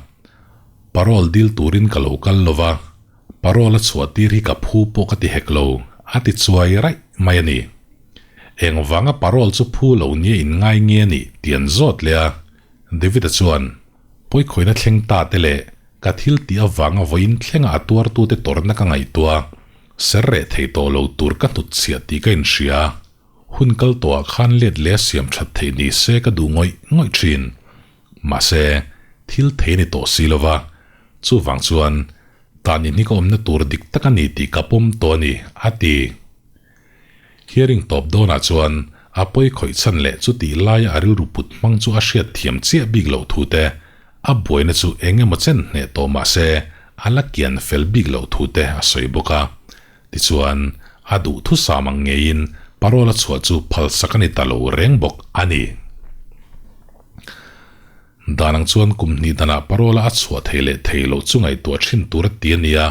Parole dil turin ka lo kal lo va, parole a chhuah tir hi ka phu pawh ka ti hek lo, a ti chuai raih mai a ni. Engvanga parole chu phu lo nia in ngai nge a nih tih an zawt leh a, David-a chuan, Pawikhawihna thleng ta te leh ka thil tih avanga vawiin thlenga a tuartute tawrhna ka ngaihtuah a, ser reh thei tawh lo tur ka hnutchhiah tih ka inhria. Hun kal tawhah khan let leh a siam that theih ni se ka duh ngawih ngawih thin. Mahse, thil thei a ni tawh si lova, chuvang chuan tan in hi ka awmna tur dik tak a ni tih ka pawm tawh a ni, a ti. Hearing tawp dawnah chuan a pawi khawih chhan leh chutih laia a rilru put hmang chu a hriat thiam chiah bik loh thu te, a buaina chu eng emaw chen hneh tawh mahse a la kian fel bik loh thu te a sawi bawk a. Tichuan, a duh thusam ang ngeiin parole a chhuah chu phalsak a ni ta lo reng bawk a ni. Dan ang chuan kum hnih danah parole a chhuah thei leh thei loh chu ngaihtuah thin tur a ti a ni a.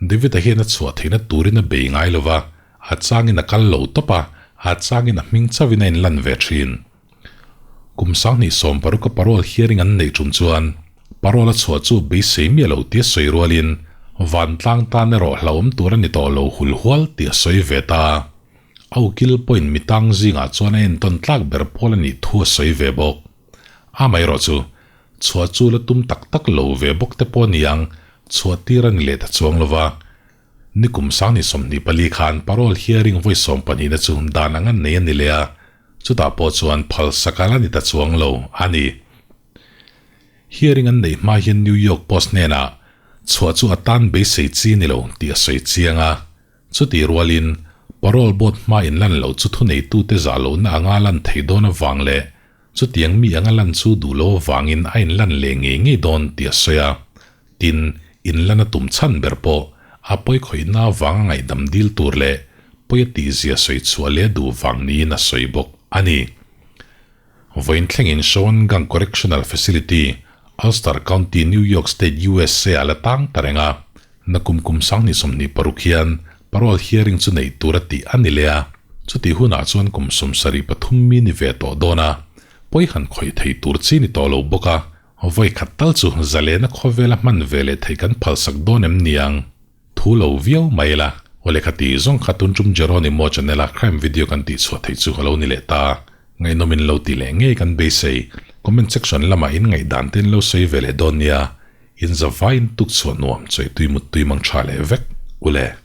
David-a hian a chhuah theihna turin a bei ngai lo va, a changin a kal lo tawp a, a changin a hming chauhin a inlan ve thin. Kum 2016 a parole hearing an neih tum chuan parole a chhuah chu beisei miah lo tia sawi rualin vantlang tan erawh hlauhawm tur a ni tawh lo hulhual tih a sawi ve ta. A ukil pawhin mi tang zingah chuan a entawn tlak ber pawl a nih thu a sawi ve bawk. Amaherawh chu, chhuah chu la tum tak tak lo ve bawk te pawh a ni ang, chhuah tir a ni leh ta chuang lo va. Nikum sangni 24 khan parole hearing vawi sawmpahnihna chu dan anga nei a ni leh a, chutah pawh chuan phalsak a la ni ta chuang lo a ni. Hearing an neih hma hian New York Post hnenah chhuah chu a tan beisei chi ni lo tih a sawi chiang a. Chutih rualin parole board hma inlan loh chu thuneitute zah lohna anga lan theih dawn avang leh chutiang mi anga lan chu duh lo avangin a inlan leh ngei ngei dawn tih a sawi a. Tin, inlan a tum chhan ber pawh a pawi khawihna avanga ngaihdam dil tur leh pawi a tihzia sawi chhuah leh duh vang niin a sawi bawk a ni. Vawiin thlengin Shawangunk Correctional Facility, Ulster County, New York State, USA ah la tang ta reng a. Nakum kum 2026 hian parole hearing chu neih tur a tih a ni leh a, chutih hunah chuan kum 73 mi ni ve tawh dawn a, pawi han khawih thei tur chi ni tawh lo bawk a, vawi khat tal chu zalena khawvela hman ve leh theih kan phalsak dawn em niang? Thu lo viau mai la. Awle kha ti zawng kha tun tum Jeronimo channel a crime video kan tih chhuah theih chu a lo ni leh ta. Ngaihnawm in lo ti leh ngei kan beisei. Comment section lamah in ngaihdan te in lo sawi ve leh dawn nia. In zavai in tuk chhuah nuam chawi tui mut tui mang tha leh vek. Ule.